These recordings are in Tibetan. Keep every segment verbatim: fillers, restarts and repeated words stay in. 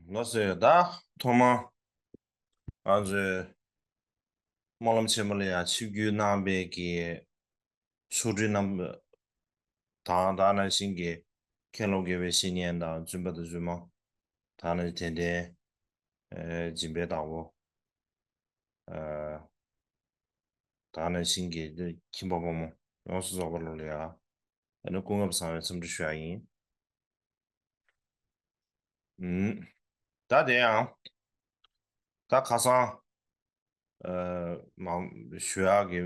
ལགས་སོ། ད་ཐོག་མ་ང་ཚོས་སྨོན་ལམ་ཆེན་མོ་ལ་ཡང་ཆིབས་བསྒྱུར་གནང་བའི་གི་ཆོག་སྒྲིག་རྣམ་དང་། ད་ནང་བཞིན་གྱི་མཁན་སློབ་དགེ་བའི་བཤེས་གཉེན་དང་། བཙུན་པ་དང་བཙུན་མ། ད་ནང་དད་ལྡན་ཨེ་སྦྱིན་པའི་བདག་པོ། ཨ། ད་ནང་བཞིན་གྱི་ཁྱིམ་པ་ཕོ་མོ་ཡོངས་སུ་རྫོགས་པ་ལོ་ལ་ཡ། ཨ་ནི་སྐུ་ངལ་བསང་བའི་འཚམས་འདྲི་ཞུ་ཡ་ཡིན། ཨུམ། ད་དེ་ཡང་། ད་ཁ་སང་། ཨ། མ་ཞུ་ཡག་གི་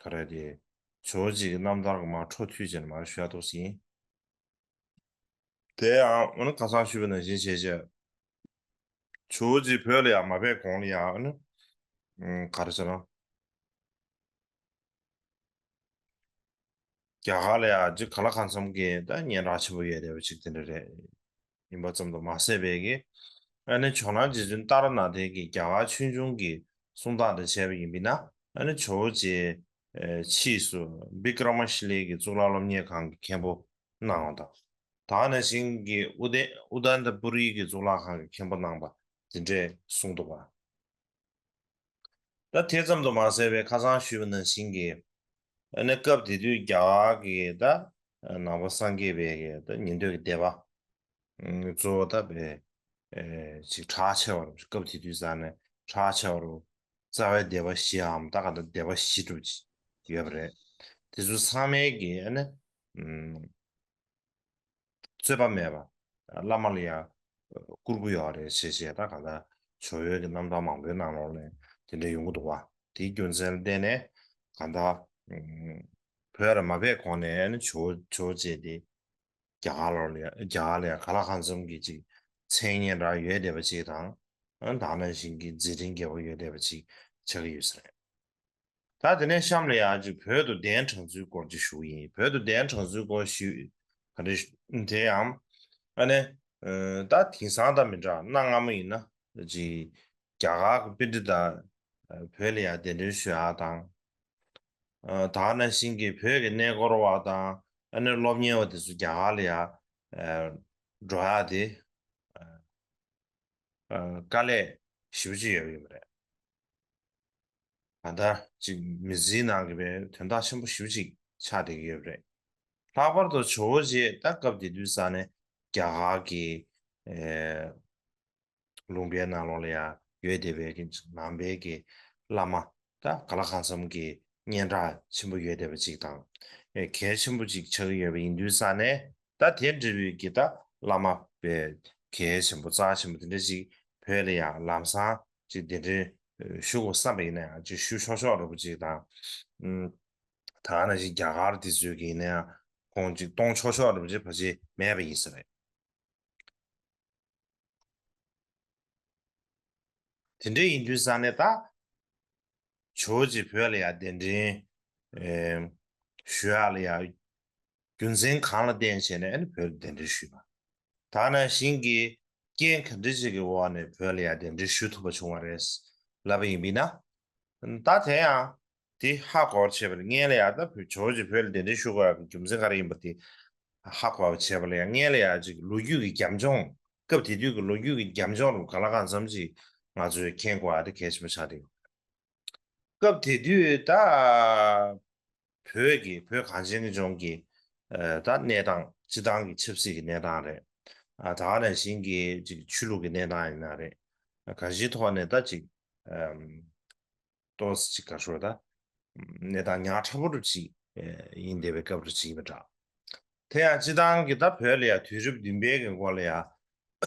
ག་རེ་དེ། ཇོ་བོ་རྗེ་གི་རྣམ་ཐར་གྱི་མར་འཕྲོ་མཐུད་བྱས་ནས་མར་ཞུ་ཡག་འདུག་ཟིན། དེ་ཡང་ཨ་ནི་ཁ་སང་ཞུས་པ་ནང་བཞིན་བྱས་བྱས། ཇོ་བོ་རྗེ་བོད་ལ་ཡང་མ་ཕེབས་གོང་ལ་ཡང་ཨ་ནི། ཨུམ། ག་རེ་ཟེར་ན། རྒྱ་གར་ལ་ཡང་ཅིག་ག་ལ་གང་འཚམ་གྱི་ད་སྙན་གྲགས་ཆེན་པོ་ཡོད་བསྡད་པ་ཅིག་དེ་འདྲ་རེད། ཡིན་པ་ཙམ་དུ་མ་ཟད་པའི་གི། ཨ་ནི་ཇོ་ནང་རྗེ་བཙུན་ཏཱ་ར་ནཱ་ཐའི་གི་རྒྱ་གར་ཆོས་འབྱུང་གི་གསུང་སྟངས་དང་བྱས་པ་ཡིན་པས་ན། ཨ་ནི་ཇོ་བོ་རྗེ་ཕྱིས་སུ་བི་ཀྲ་མ་ཤི་ལའི་གི་གཙུག་ལག་སློབ་གཉེར་ཁང་གི་མཁན་པོ་གནང་བ་དང་། ད་ནང་བཞིན་གྱི་ཨུ་ཏེ་ཨུ་དན་ཏ་པུ་རི་གི་གཙུག་ལག་ཁང་གི་མཁན་པོ་གནང་བ་དེ་འདྲས་གསུངས་འདུག་པ། ད་དེ་ཙམ་དུ་མ་ཟད་པའི་ཁ་སང་ཞུས་པ་ནང་བཞིན་གྱི། ཨ་ནི་སྐབས་དེ་དུས་རྒྱ་གར་གྱི་ད་ནང་པ་སངས་རྒྱས་པའི་གི་ད་ཉན་ཐོས་ཀྱི་སྡེ་པ་གཙོ་བོ་ད་པའི་ཅིག་གྲགས་ཆེ་བ་རུ། སྐབས་དེ་དུས་ས་ནས་གྲགས་ཆེ་བ་རུ་རྩ་བའི་སྡེ་པ་བཞིའམ་ད་ག་ད་སྡེ་པ་བཞི་འདྲ་པོ་ཅིག་ཡོད་པ་རེད། དེ་ཚོ་ཚང་མའི་གི་ཨ་ནི། རྩོད་པ་མེད་པ། བླ་མ་ལ་ཡང་བཀུར་དགོས་ཡོད་རེད་ཞེས་བྱས། ད་གང་ལྟར་ཇོ་བོའི་གི་རྣམ་ཐར་མང་པོའི་ནང་ལོགས་ལ་དེ་འདྲ་ཡོང་གི་འདུག་པ། དེའི་རྒྱུ་མཚན་ལ་བརྟེན་ནས་གང་ལྟར་བོད་ལ་མ་ཕེབས་གོང་ནས་ནི་ཇོ་ཇོ་བོ་རྗེ་དེ་རྒྱ་གར་ལོགས་ལ་ཡང་རྒྱ་གར་ལ་ཡང་ག་ལ་གང་འཚམ་གྱི་ཅིག་མཚན་སྙན་གྲགས་ཡོད་བསྡད་པ་ཅིག་དང་། ད་ནང་བཞིན་གྱི་མཛད་འཕྲིན་རྒྱས་པོ་ཡོད་བསྡད་པ་ཅིག་ཆགས་ཀྱི་ཡོད་ས་རེད། ད་དེ་ནས་གཤམ་ལ་ཡང་ཅིག་བོད་དུ་གདན་དྲངས་ཚུལ་སྐོར་ཅིག་ཞུ་གི་ཡིན། བོད་དུ་གདན་དྲངས་ཚུལ་སྐོར་ཞུ་ག་རེ་དེ་ཡང་། ཨ་ནི། ཨ། ད་དེང་སང་དང་མི་འདྲ། གནའ་སྔ་མོ་ཡིན་ན་ཅིག་རྒྱ་གར་གྱི་པཎྜི་ཏ་བོད་ལ་ཡང་གདན་འདྲེན་ཞུ་ཡག་དང་། ཨ། ད་ནང་བཞིན་གྱི་བོད་ཀྱི་གནས་སྐོར་བ་དང་། ཨ་ནི་སློབ་གཉེར་བ་དེ་ཚོ་རྒྱ་གར་ལ་ཡང་འགྲོ་ཡག་དེ། ཨ། དཀའ་ལས་ཞེ་པོ་ཅིག་ཡོད་ཡོད་པ་རེད། ད་ལྟ་ཅིག་མི་ཚེའི་ནང་གི་བའི་དོན་དག་ཆེན་པོ་ཞེ་པོ་ཅིག་ཆགས་བསྡད་ཀྱི་ཡོད་པ་རེད། ལྷག་པར་དུ་ཇོ་བོ་རྗེ་ད་སྐབས་དེ་དུས་ས་ནས་རྒྱ་གར་གྱི། ཨེ། ལུང་པའི་ནང་ལོགས་ལ་ཡང་ཡོད་བསྡད་པའི་གི་ནང་པའི་གི་བླ་མ་ད་ག་ལ་གང་འཚམ་གྱི་སྙན་གྲགས་ཆེན་པོ་ཡོད་བསྡད་པ་ཅིག་དང་། ཨེ། གལ་ཆེན་པོ་ཅིག་ཆགས་ཀྱི་ཡོད་པ་ཡིན་དུས་ས་ནས། ད་དེ་འདྲ་བའི་གི་ད་བླ་མ་པའི་གལ་ཆེན་པོ་རྩ་ཆེན་པོ་དེ་འདྲ་ཅིག་བོད་ལ་ཡང་ལམ་སང་ཅིག་གདན་འདྲེན་ཞུ་དགོས་བསམ་པ་ཡིན་ན་ཡང་ཅིག་ཞུ་ཆོག་ཆོག་འདྲ་པོ་ཅིག་དང་། ཨུམ། ད་ནང་བཞིན་རྒྱ་གར་དེ་ཚོའི་གི་ཡིན་ན་ཡང་ཁོང་ཅིག་གཏོང་ཆོག་ཆོག་འདྲ་པོ་ཅིག་ཕལ་ཆེར་མེད་པ་ཡིན་ས་རེད། དེ་འདྲ་ཡིན་དུས་ས་ནས་ད་ཇོ་བོ་རྗེ་བོད་ལ་ཡང་གདན་འདྲེན་ཨེ་ཞུ་ཡག་ལ་ཡང་རྒྱུ་མཚན་གང་ལ་བརྟེན་བྱས་ནས་ཨ་ནི་བོད་ལ་གདན་འདྲེན་ཞུས་པ། ད་ནང་བཞིན་གྱི་རྐྱེན་ག་འདྲ་ཞིག་གི་འོག་ནས་བོད་ལ་ཡང་གདན་འདྲེན་ཞུ་ཐུབ་པ་བྱུང་བ་རེད་ལབ་པ་ཡིན་པས་ན། ད་དེ་ཡང་དེ་ཧ་གོ་བར་བྱས་པ་ལ། སྔོན་ལ་ཡང་ད་བོད་ཇོ་བོ་རྗེ་བོད་ལ་གདན་འདྲེན་ཞུ་དགོས་ཡག་གི་རྒྱུ་མཚན་ག་རེ་ཡིན་པ་དེ་ཧ་གོ་བར་བྱས་པ་ལ། ཡང་སྔོན་ལ་ཡང་ཅིག་ལོ་རྒྱུས་ཀྱི་རྒྱབ་ལྗོངས། སྐབས་དེ་དུས་ཀྱི་ལོ་རྒྱུས་ཀྱི་རྒྱབ་ལྗོངས་རུ་ག་ལ་གང་འཚམ་ཅིག་ང་ཚོས་མཁྱེན་དགོས་ཡག་དེ་གལ་ཆེན་པོ་ཆགས་བསྡད་ཡོད། སྐབས་དེ་དུས་ད་བོད་ཀྱི་བོད་གངས་ཅན་གྱི་ལྗོངས་ཀྱི་ཨ་ད་གནས་སྟངས། སྤྱི་བཏང་གི་ཆབ་སྲིད་ཀྱི་གནས་སྟངས་རེད། ཨ་ད་ག་ནང་བཞིན་གྱི་ཅིག་ཆོས་ལུགས་ཀྱི་གནས་སྟངས་ཡིན་ན་རེད། གང་ཅིའི་ཐོག་ནས་ད་ཅིག་ཨམ། ཏོག་ཙམ་ཅིག་ག་རེ་ཟེར་ད། གནས་སྟངས་ཉག་ཕྲ་པོ་རུ་ཅིག་ཡིན་བསྡད་པའི་སྐབས་རུ་ཅིག་ཡིན་པ་འདྲ། དེ་ཡང་སྤྱི་བཏང་གི་ད་བོད་ལ་ཡང་དུས་རབས་བདུན་པའི་གི་འགོ་ལ་ཡང་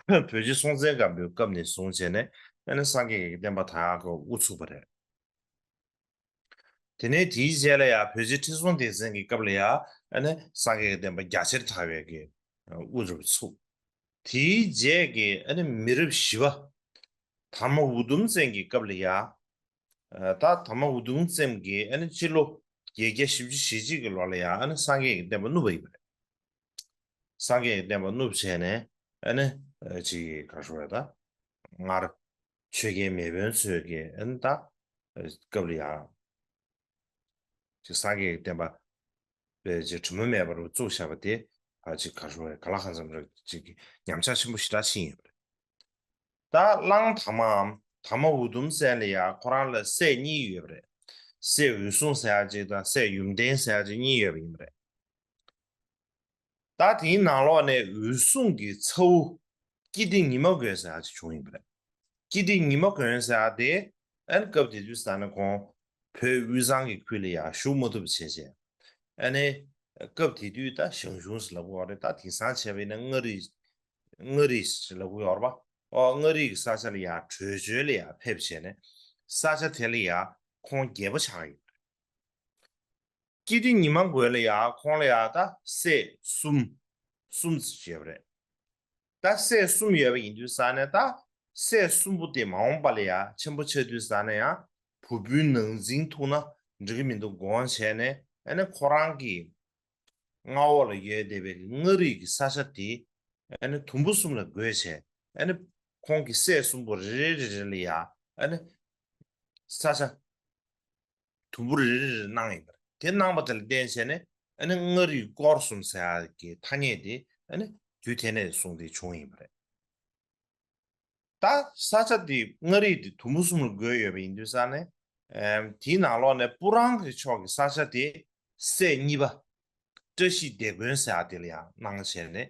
བོད་རྗེ་སྲོང་བཙན་སྒམ་པོའི་སྐབས་ནས་བཟུང་བྱས་ནས་ཨ་ནི་སངས་རྒྱས་ཀྱི་བསྟན་པ་དར་ཡག་གི་དབུ་ཚུགས་པ་རེད། དེ་ནས་དེའི་རྗེས་ལ་ཡང་བོད་རྗེ་ཁྲི་སྲོང་ལྡེ་བཙན་གྱི་སྐབས་ལ་ཡང་ཨ་ནི་སངས་རྒྱས་ཀྱི་བསྟན་པ་རྒྱ་ཆེར་དར་བའི་གི་དབུ་རུ་ཚུགས། དེའི་རྗེས་ཀྱི་ཨ་ནི་མི་རབས་བཞི་པ་དར་མ་འུ་དུམ་བཙན་གྱི་སྐབས་ལ་ཡང་། ཨ་ད་དར་མ་འུ་དུམ་བཙན་གྱིས་ཨ་ནི་སྤྱི་ལོ་བརྒྱད་བརྒྱ་བཞི་བཅུ་ཞེ་གཅིག་གི་ལོ་ལ་ཡང་ཨ་ནི་སངས་རྒྱས་ཀྱི་བསྟན་པ་བསྣུབས་པ་ཡིན་པ་རེད། སངས་རྒྱས་ཀྱི་བསྟན་པ་བསྣུབས་བྱས་ནས་ཨ་ནི་ཨ་ཅིག་ག་རེ་ཟེར་ད། སྔར་ཆོས་རྒྱལ་མེས་དབོན་ཚོས་ཀྱི་ཨ་ནི་ད་སྐབས་ལ་ཡང་ཅིག་སངས་རྒྱས་ཀྱི་བསྟན་པ་པའི་ཅིག་དྲི་མ་མེད་པར་བཙུགས་བཞག་པ་དེ་ཨ་ཅིག་ག་རེ་ཟེར། ག་ལ་གང་འཚམ་རེ་ཅིག་ཉམས་ཆག་ཆེན་པོ་ཞེ་དྲག་ཕྱིན་ཡོད་པ་རེད། ད་གླང་དར་མའམ་དར་མ་འུ་དུམ་ཟེར་ལ་ཡ་ཁོ་རང་ལ་སྲས་གཉིས་ཡོད་པ་རེད། སྲས་འོད་སྲུང་ཟེར་ཡ་གཅིག་དང་སྲས་ཡུམ་བརྟན་ཟེར་ཡ་གཅིག་གཉིས་ཡོད་པ་ཡིན་པ་རེད། ད་དེའི་ནང་ལོགས་ནས་འོད་སྲུང་གི་ཚ་བོ་སྐྱིད་ལྡེ་ཉི་མ་མགོན་ཟེར་ཡ་ཅིག་བྱུང་ཡིན་པ་རེད། སྐྱིད་ལྡེ་ཉི་མ་མགོན་ཟེར་ཡ་དེ་ཨན་སྐབས་དེ་དུས་ས་ནས་ཁོང་བོད་དབུས་གཙང་གི་ཁུལ་ལ་ཡ་བཞུགས་མ་ཐུབ་པ་བྱས་བྱས། ཨ་ནི་སྐབས་དེ་དུས་ད་ཞང་ཞུང་ཟེར་ལབ་དགོས་རེད། ད་དེང་སང་བྱས་པ་ཡིན་ན་མངའ་རིས་མངའ་རིས་ཟེར་ལབ་དགོས་ཡོད་རེད་པ། ཨོ་མངའ་རིས་ཀྱི་ས་ཆ་ལ་ཡ་བྲོས་བྱོལ་ལ་ཡ་ཕེབས་བྱས་ནས་ས་ཆ་དེ་ལ་ཡ་ཁོང་རྒྱལ་པོ་ཆགས་ཡོད། སྐྱིད་ལྡེ་ཉི་མ་མགོན་ལ་ཡ་ཁོང་ལ་ཡ་ད་སྲས་གསུམ་གསུམ་ཙམ་ཡོད་པ་རེད། ད་སྲས་གསུམ་ཡོད་པ་ཡིན་དུས་ས་ནས་ད་སྲས་གསུམ་པོ་དེ་མ་འོངས་པ་ལ་ཡ་ཆེན་པོ་ཆགས་དུས་ས་ནས་ཡང་བུ་སྤུན་ནང་འཛིང་ཐུག་ན་འགྲིག་གི་མི་འདུག་དགོངས་བྱས་ནས། ཨ་ནི་ཁོ་རང་གི་མངའ་འོག་ལ་ཡོད་བསྡད་པའི་མངའ་རིས་ཀྱི་ས་ཆ་དེ་ཨ་ནི་དུམ་བུ་གསུམ་ལ་བགོས་བྱས། ཨ་ནི་ཁོང་གི་སྲས་གསུམ་པོ་རེ་རེ་རེ་རེ་ལ་ཡ་ཨ་ནི་ས་ཆ་དུམ་བུ་རེ་རེ་རེ་གནང་ཡིན་པ་རེད། དེ་གནང་པ་དེ་ལ་བརྟེན་བྱས་ནས་ཨ་ནི་མངའ་རིས་སྐོར་གསུམ་ཟེར་ཡ་གི་ཐ་སྙད་དེ་ཨ་ནི་དུས་དེ་ནས་བཟུང་སྟེ་བྱུང་ཡིན་པ་རེད། ད་ས་ཆ་དེ་མངའ་རིས་དེ་དུམ་བུ་གསུམ་ལ་བགོས་ཡོད་པ་ཡིན་དུས་ས་ནས། ཨམ། དེའི་ནང་ལོགས་ནས་སྤུ་རང་གི་ཕྱོགས་ཀྱི་ས་ཆ་དེ་སྲས་གཉིས་པ་བཀྲ་ཤིས་ལྡེ་མགོན་ཟེར་ཡ་དེ་ལ་ཡང་གནང་བྱས་ནས་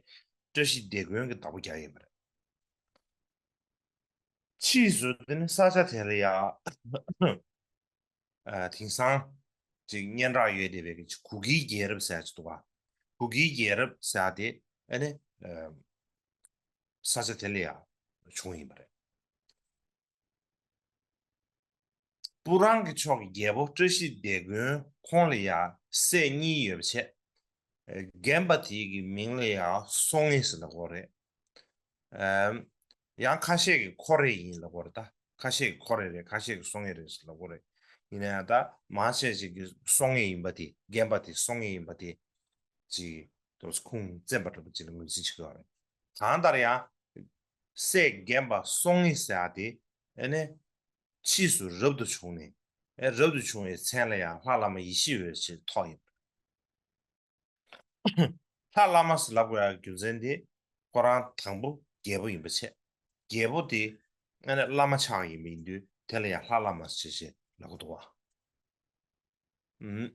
བཀྲ་ཤིས་ལྡེ་མགོན་གྱི་བདག་པོ་རྒྱག་ཡོད་པ་རེད། ཕྱིས་སུ་དེ་ནི་ས་ཆ་དེ་ལ་ཡང་ཨ། དེང་སང་ཅིག་སྙན་གྲགས་ཡོད་བསྡད་པའི་གི་གུ་གེའི་རྒྱལ་རབས་ཟེར་ཡ་ཅིག་འདུག་ག། གུ་གེའི་རྒྱལ་རབས་ཟེར་ཡ་དེ་ཨ་ནི་ཨ། ས་ཆ་དེ་ལ་ཡང་བྱུང་ཡིན་པ་རེད། སྤུ་རང་གི་ཕྱོགས་ཀྱི་རྒྱལ་པོ་བཀྲ་ཤིས་ལྡེ་མགོན་ཁོང་ལ་ཡང་སྲས་གཉིས་ཡོད་པ་བྱས། རྒན་པ་དེ་གི་མིང་ལ་ཡང་སྲོང་ངེ་ཟེར་ལབ་ཀྱི་ཡོད་རེད། ཨམ། ཡང་ཁ་ཤས་ཀྱིས་ཁོ་རེ་ཡིན་ལབ་ཀྱི་ཡོད་རེད། ད་ཁ་ཤས་ཀྱིས་ཁོ་རེ་རེད། ཁ་ཤས་ཀྱིས་སྲོང་ངེ་རེད་ཟེར་ལབ་ཀྱི་ཡོད་རེད། ཡིན་ན་ཡང་ད་མང་ཆེ་ཅིག་གིས་སྲོང་ངེ་ཡིན་པ་དེ། རྒན་པ་དེ་སྲོང་ངེ་ཡིན་པ་དེ་ཅིག་དོ་ཁུངས་བཙན་པ་འདྲ་པོ་ཅིག་ལ་ངོས་འཛིན་བྱེད་ཀྱི་ཡོད་རེད། གང་ལྟར་ཡང་སྲས་རྒན་པ་སྲོང་ངེ་ཟེར་ཡ་དེ་ཨ་ནི་ཕྱིས་སུ་རབ་ཏུ་བྱུང་ནས། ཨེ། རབ་ཏུ་བྱུང་བའི་མཚན་ལ་ཡང་ལྷ་བླ་མ་ཡེ་ཤེས་འོད་ཅེས་ཐོགས་ཡིན། ལྷ་བླ་མ་ཟེར་ལབ་དགོས་ཡག་རྒྱུ་མཚན་དེ་ཁོ་རང་དང་པོ་རྒྱལ་པོ་ཡིན་པ་བྱས། རྒྱལ་པོ་དེ་ཨ་ནི་བླ་མ་ཆགས་ཡིན་པ་ཡིན་དུས་དེ་ལ་ཡང་ལྷ་བླ་མ་ཟེར་ཅེས་ལབ་ཀྱི་འདུག་བ། ཨུམ།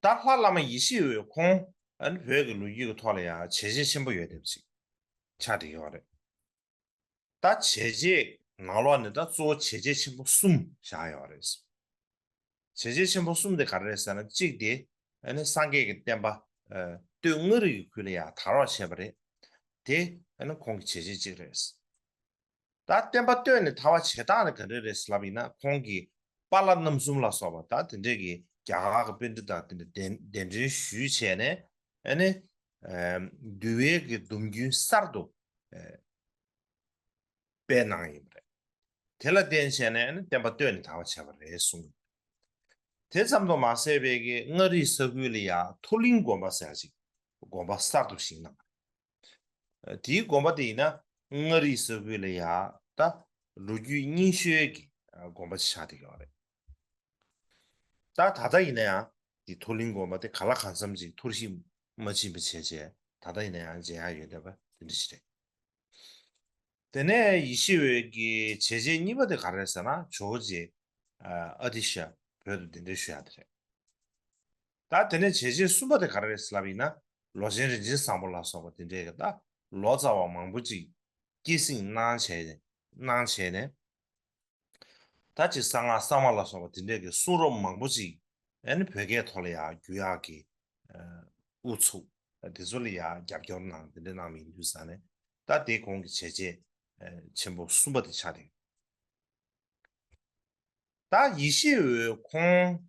ད་ལྷ་བླ་མ་ཡེ་ཤེས་འོད་ཁོང་ཨ་ནི་བོད་ཀྱི་ལོ་རྒྱུས་ཀྱི་ཐོག་ལ་ཡང་བྱས་རྗེས་ཆེན་པོ་ཡོད་བསྡད་པ་ཅིག་ཆགས་བསྡད་ཡོད་རེད། ད་བྱས་རྗེས་ནང་ལོགས་ནས་ད་གཙོ་བོ་བྱས་རྗེས་ཆེན་པོ་གསུམ་བཞག་ཡོད་རེད། བྱས་རྗེས་ཆེན་པོ་གསུམ་དེ་ག་རེ་རེད་ཟེར་ན། གཅིག་དེ་ཨ་ནི་སངས་རྒྱས་ཀྱི་བསྟན་པ་ཨ་སྟོད་མངའ་རིས་ཀྱི་ཁུལ་ལ་ཡང་དར་བ་བྱས་པ་རེད། དེ་ཨ་ནི་ཁོང་གི་བྱས་རྗེས་གཅིག་རེད། ད་བསྟན་པ་སྟོད་ནས་དར་བ་བྱེད་སྟངས་དེ་ག་འདྲ་རེད་ཟེར་ལབ་ཡིན་ན། ཁོང་གིས་པཱ་ལགས་རྣམ་གསུམ་ལ་སོགས་པ་ད་དེ་འདྲས་ཀྱི་རྒྱ་གར་གྱི་པཎྜི་ཏ་དེ་འདྲ་གདན་གདན་འདྲེན་ཞུས་བྱས་ནས། ཨ་ནི་ཨ་འདུལ་བའི་གི་སྡོམ་རྒྱུན་གསར་དུ་ཨ་སྤེལ་གནང་ཡིན་པ་རེད། དེ་ལ་བརྟེན་བྱས་ནས་ཨ་ནི་བསྟན་པ་སྟོད་ནས་དར་བ་བྱས་པ་རེད་གསུངས། དེ་ཙམ་དུ་མ་ཟད་པའི་གི་མངའ་རིས་ས་ཁུལ་ལ་ཡང་མཐོ་གླིང་དགོན་པ་ཟེར་ཅིག་དགོན་པ་གསར་དུ་བཞེངས་གནང་བ་རེད། དེའི་དགོན་པ་དེ་ཡིན་ན་མངའ་རིས་ས་ཁུལ་ལ་ཡང་ད་ལོ་རྒྱུས་རྙིང་ཤོས་ཀྱི་དགོན་པ་ཅིག་ཆགས་བསྡད་ཡོད་རེད། ད་ད་ལྟ་ཡིན་ན་ཡང་དེ་མཐོ་གླིང་དགོན་པ་དེ་གང་ལ་གང་འཚམ་ཅིག་འཐོར་ཞིག་མ་ཕྱིན་པ་བྱས་བྱས། ད་ལྟ་ཡིན་ན་ཡང་མཇལ་ཡག་ཡོད་བསྡད་པ་དེ་འདྲ་ཞིག་རེད། དེ་ནས་ཡེ་ཤེས་འོད་ཀྱི་བྱས་རྗེས་གཉིས་པ་དེ་ག་རེ་རེད་ཟེར་ན། ཇོ་བོ་རྗེ་ཨ་ཏི་ཤ་བོད་དུ་གདན་འདྲེན་ཞུ་ཡག་དེ་རེད། ད་དེ་ནས་བྱས་རྗེས་གསུམ་པ་དེ་ག་རེ་རེད་ཟེར་ལབ་ཡིན་ན། ལོ་ཆེན་རིན་ཆེན་བཟང་པོ་ལ་སོགས་པ་དེ་འདྲས་ཀྱི་ད་ལོ་ཙཱ་བ་མང་པོ་ཅིག་སྐྱེད་སྲིང་གནང་བྱས་ནས་གནང་བྱས་ནས། ད་ཅིག་གསང་སྔགས་གསར་མ་ལ་སོགས་པ་དེ་འདྲས་ཀྱི་གསུང་རབ་མང་པོ་ཅིག་ཨ་ནི་བོད་སྐད་ཐོག་ལ་ཡང་བསྒྱུར་ཡག་གི་ཨ་དབུ་ཚུགས། དེ་ཚོ་ལ་ཡང་རྒྱབ་སྐྱོར་གནང་། དེ་འདྲ་གནང་བ་ཡིན་དུས་ས་ནས། ད་དེ་ཁོང་གི་བྱས་རྗེས་ཨ་ཆེན་པོ་གསུམ་པ་དེ་ཆགས་རེད། ད་ཡེ་ཤེས་འོད་ཁོང་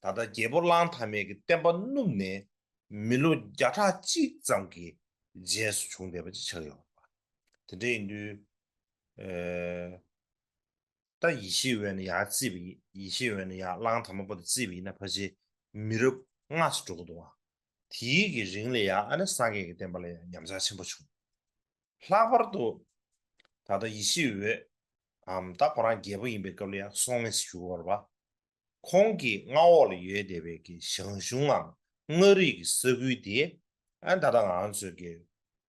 ད་ལྟ་རྒྱལ་པོ་གླང་དར་མས་ཀྱི་བསྟན་པ་བསྣུབས་ནས་མི་ལོ་བརྒྱ་ཕྲག་གཅིག་ཙམ་གྱི་རྗེས་སུ་བྱུང་བསྡད་པ་ཅིག་ཆགས་ཡོད་པ། དེ་འདྲ་ཡིན་དུས་ཨེ་ད་ཡེ་ཤེས་འོད་ནས་ཡར་བརྩིས་པ་ཡིན། ཡེ་ཤེས་འོད་ནས་ཡར་གླང་དར་མ་བར་དུ་བརྩིས་པ་ཡིན་ན་ཕལ་ཆེར་མི་རབས་ལྔ་ཙམ་འགྲོ་གི་འདུག་བ། དེའི་གི་རིང་ལ་ཡང་ཨ་ནི་སངས་རྒྱས་ཀྱི་བསྟན་པ་ལ་ཡང་ཉམས་ཆག་ཆེན་པོ་བྱུང་། ལྷག་པར་དུ་ད་ལྟ་ཡེ་ཤེས་འོད་འམ་ད་ཁོ་རང་རྒྱལ་པོ་ཡིན་པའི་སྐབས་ལ་ཡང་སྲོང་ངེས་ཞུ་བར་བ། ཁོང་གི་མངའ་འོག་ལ་ཡོད་བསྡད་པའི་གི་ཞང་ཞུང་ངམ་མངའ་རིས་ཀྱི་ས་ཁུལ་དེ་ ཨ་ད་ལྟ་ང་ཚོས་ཀྱི་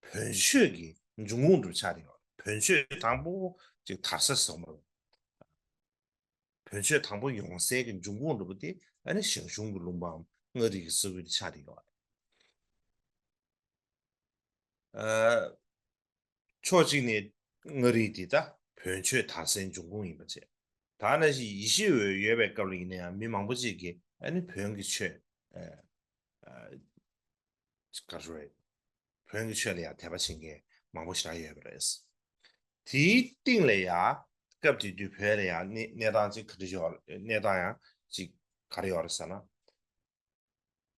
བོན་ཆོས་ཀྱི་འབྱུང་ཁུངས་འདྲ་ཆགས་ཡོད། བོན་ཆོས་དང་པོ་ཅིག་དར་ས་ཟེར་མ་རེད། བོན་ཆོས་དང་པོ་ཡོང་སའི་གི་འབྱུང་ཁུངས་འདྲ་པོ་དེ་ཨ་ནི་ཞང་ཞུང་གི་ལུང་པའམ་མངའ་རིས་ཀྱི་ས་ཁུལ་དུ་ཆགས་ཡོད་རེད། ཨ་ཕྱོགས་གཅིག་ནས་མངའ་རིས་དེ་ད་བོན་ཆོས་དར་སའི་འབྱུང་ཁུངས་ཡིན་པ་བྱས། ད་ནང་བཞིན་ཡེ་ཤེས་འོད་ཡོད་པའི་སྐབས་ལ་ཡིན་ན་ཡང་མི་མང་པོ་ཅིག་གིས་ཨ་ནི་བོན་གྱི་ཆོས་ཨ་ཨ་ག་རེ་རེད། བོན་གྱི་ཆོས་ལ་ཡང་དད་པ་བྱེད་མཁན་མང་པོ་ཞེ་དྲག་ཡོད་པ་རེད། དེའི་སྟེང་ལ་ཡང་སྐབས་དེ་དུས་བོད་ལ་ཡང་གནས་གནས་སྟངས་ཅིག་ག་འདྲ་ཡོད། གནས་སྟངས་ཡང་ཅིག་ག་རེ་ཡོད་རེད་ཟེར་ན།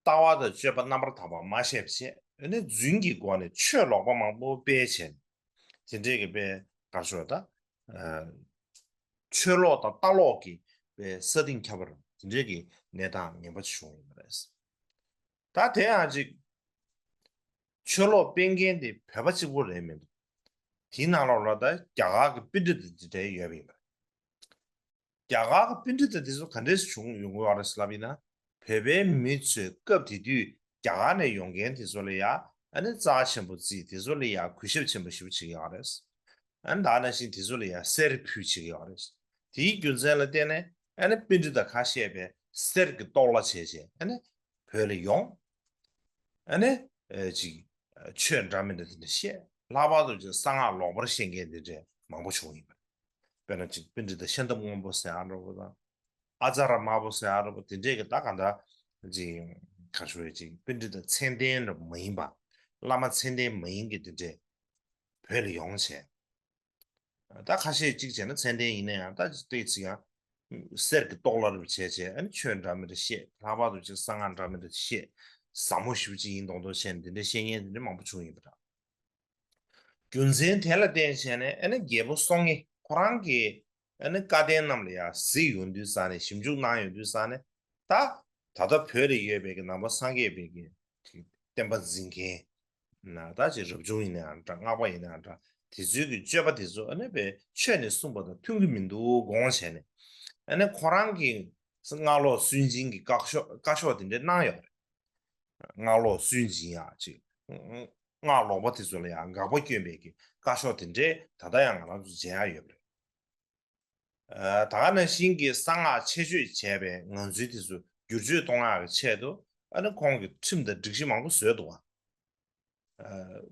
ལྟ་བ་དང་སྤྱོད་པ་རྣམ་པར་དག་པ་མ་བཤད་པ་བྱས། ཨ་ནི་རྫུན་གྱི་སྒོ་ནས་ཆོས་ལོག་པ་མང་པོ་སྤེལ་བྱས་ནས། དེ་འདྲས་ཀྱི་དཔེ་ག་རེ་ཞུ་དགོས་ད། ཨ་ཆོས་ལོག་དང་ལྟ་ལོག་གི་དཔེ་ས་སྟེང་ཁྱབ་པ་རེད། དེ་འདྲས་ཀྱི་གནས་སྟངས་ངན་པ་བྱུང་ཡོད་པ་རེད། ད་དེ་ཡང་ཅིག་ཆོས་ལོག་སྤེལ་མཁན་དེ་བོད་པ་གཅིག་པོ་རེད་མི་འདུག་དེའི་ནང་ལོགས་ལ་ད་རྒྱ་གར་གྱི་པཎྜི་ཏ་དེ་འདྲས་ཡོད་པ་ཡིན་པ་རེད། རྒྱ་གར་གྱི་པཎྜི་ཏ་དེ་ཚོ་ག་འདྲས་བྱུང་ཡོང་གི་ཡོད་རེད་ལབ་ཡིན་ན། བོད་པའི་མི་ཚོས་སྐབས་དེ་དུས་རྒྱ་གར་ནས་ཡོང་མཁན་དེ་ཚོ་ལ་ཡ་ཨ་ནི་རྩ་ཆེན་པོ་བརྩིས། དེ་ཚོ་ལ་ཡ་གུས་ཞབས་ཆེན་པོ་ཞེ་པོ་བྱེད་ཀྱི་ཡོད་རེད། ཨ་ནི་ད་ནང་བཞིན་དེ་ཚོ་ལ་ཡ་གསེར་ཕུལ་བྱེད་ཀྱི་ཡོད་རེད། དེའི་རྒྱུ་མཚན་ལ་བརྟེན་ནས་ཨ་ནི་པཎྜི་ཏ་ཁ་ཤས་པས་གསེར་གྱི་ཏོག་ལ་བྱས་བྱས་ཨ་ནི་བོད་ལ་ཡོང་། ཨ་ནི་ཨ་ཅིག་ཆོས་འདྲ་མི་འདྲ་དེ་འདྲ་བཤད། ལྷག་པར་དུ་ཅིག་གསང་སྔགས་ལོག་པར་བཤད་མཁན་དེ་འདྲ་མང་པོ་བྱུང་ཡིན་པ་རེད། དཔེར་ན་ཅིག་པཎྜི་ཏ་ཤཱནྟ་སྔོན་པོ་ཟེར་ཡག་འདྲ་པོ་དང་། ཨ་ཙ་ར་དམར་པོ་ཟེར་ཡག་འདྲ་པོ་དེ་འདྲས་ཀྱི་ད་ག་འདྲ་ཅིག་ག་རེ་ཞུ་རེད། ཅིག་པཎྜི་ཏ་མཚན་ལྡན་འདྲ་པོ་མ་ཡིན་པ། བླ་མ་མཚན་ལྡན་མ་ཡིན་གྱི་དེ་འདྲས་བོད་ལ་ཡོང་བྱས། ད་ཁ་ཤས་གཅིག་བྱས་ན་མཚན་ལྡན་ཡིན་ན་ཡང་ད་ཏོག་ཙམ་ཡང་གསེར་གྱི་ཏོག་ལ་རུ་བྱས་བྱས་ཨ་ནི་ཆོས་འདྲ་མི་འདྲ་བཤད། ལྷག་པར་དུ་ཅིག་གསང་སྔགས་འདྲ་མི་འདྲ་བཤད། ཟབ་མོ་ཞེ་པོ་ཅིག་ཡིན་མདོག་མདོག་བྱས་ནས་དེ་འདྲ་བཤད་མཁན་དེ་འདྲ་མང་པོ་བྱུང་ཡོད་པ་འདྲ། རྒྱུ་མཚན་དེ་ལ་བརྟེན་བྱས་ནས་ཨ་ནི་རྒྱལ་པོ་སྲོང་ངེ་ཁོ་རང་གིས་ཨ་ནི་བཀའ་བསྟན་རྣམས་ལ་ཡང་གཟིགས་ཡོང་དུས་ཙང་ནས། ཞིབ་འཇུག་གནང་ཡོང་དུས་ཙང་ནས། ད་ད་ལྟ་བོད་ལ་ཡོད་པའི་གི་ནང་པ་སངས་རྒྱས་པའི་གི་བསྟན་པ་འཛིན་མཁན་ན། ད་ཅིག་རབ་བྱུང་ཡིན་ན་ཡང་འདྲ། སྔགས་པ་ཡིན་ན་ཡང་འདྲ། དེ་ཚོའི་གི་སྤྱོད་པ་དེ་ཚོ་ཨ་ནི་པའི་ཆོས་ནས་གསུངས་པ་དང་མཐུན་གྱི་མི་འདུག་དགོངས་བྱས་ནས། ཨ་ནི་ཁོ་རང་གིས་སྔགས་ལོག་སུན་འབྱིན་གྱི་བཀའ་ཤོག་བཀའ་ཤོག་དེ་འདྲ་གནང་ཡོད་རེད། སྔགས་ལོག་སུན་འབྱིན་ཡག་ཅིག་སྔགས་ལོག་པ་དེ་ཚོ་ལ་ཡང་དགག་པ་སྐྱོན་པའི་གི་བཀའ་ཤོག་དེ་འདྲས་ད་ལྟ་ཡང་ང་རང་ཚོ་མཇལ་ཡག་ཡོད་པ་རེད། ཨ་ད་ག་ནང་བཞིན་གྱི་གསང་སྔགས་ཆེད་བརྗོད་བྱས་པའི་ངང་ཚུལ་དེ་ཚོ་བསྒྱུར་བཅོས་གཏོང་ཡག་གི་ཆེད་དུ་ཨ་ནི་ཁོང་གིས་ཁྲིམས་དང་སྒྲིག་གཞི་མང་པོ་བཟོས་འདུག་བ། ཨ་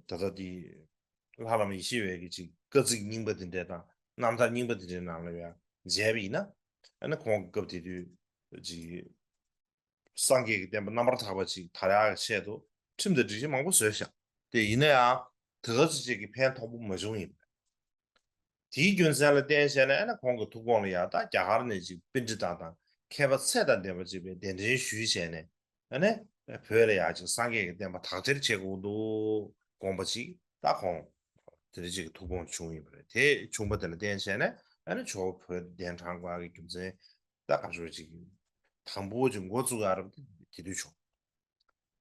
ད་ལྟ་དེ་ལྷ་བླ་མ་ཡེ་ཤེས་འོད་ཀྱི་ཅིག་བཀའ་གཙིགས་རྙིང་པ་དེ་འདྲས་དང་རྣམ་ཐར་རྙིང་པ་དེ་འདྲའི་ནང་ལ་ཡང་མཇལ་བ་ཡིན་ན། ཨ་ནི་ཁོང་གི་སྐབས་དེ་དུས་ཅིག་སངས་རྒྱས་ཀྱི་བསྟན་པ་རྣམ་པར་དག་པ་ཅིག་དར་ཡག་གི་ཆེད་དུ་ཁྲིམས་དང་སྒྲིག་གཞི་མང་པོ་བཟོས་ཤག་དེ་ཡིན་ན་ཡང་དེ་ག་ཚོད་ཅིག་གི་ཕན་ཐོགས་པོ་མ་བྱུང་ཡིན་པ་རེད། དེའི་རྒྱུ་མཚན་ལ་བརྟེན་བྱས་ནས་ཨ་ནི་ཁོང་གི་ཐུགས་དགོངས་ལ་ཡང་ད་རྒྱ་གར་ནས་ཅིག་པཎྜི་ཏ་དང་མཁས་པ་ཚད་དང་ལྡན་པ་ཅིག་པའི་གདན་འདྲེན་ཞུས་བྱས་ནས། ཨ་ནི་བོད་ལ་ཡང་ཅིག་སངས་རྒྱས་ཀྱི་བསྟན་པ་དག་ཐེར་བྱེད་དགོས་འདུག་དགོངས་པ་ཅིག་ད་ཁོང་དེ་འདྲ་ཅིག་གི་ཐུགས་དགོངས་བྱུང་ཡིན་པ་རེད། དེ་བྱུང་པ་དེ་ལ་བརྟེན་བྱས་ནས་ཨ་ནི་ཇོ་བོ་བོད་གདན་དྲངས་དགོས་ཀྱི་རྒྱུ་མཚན་ད་ག་ཚོད་ཅིག་དང་པོ་ཅིག་འགོ་བཙུགས་ཡག་རབས་དེ་དུས་བྱུང་།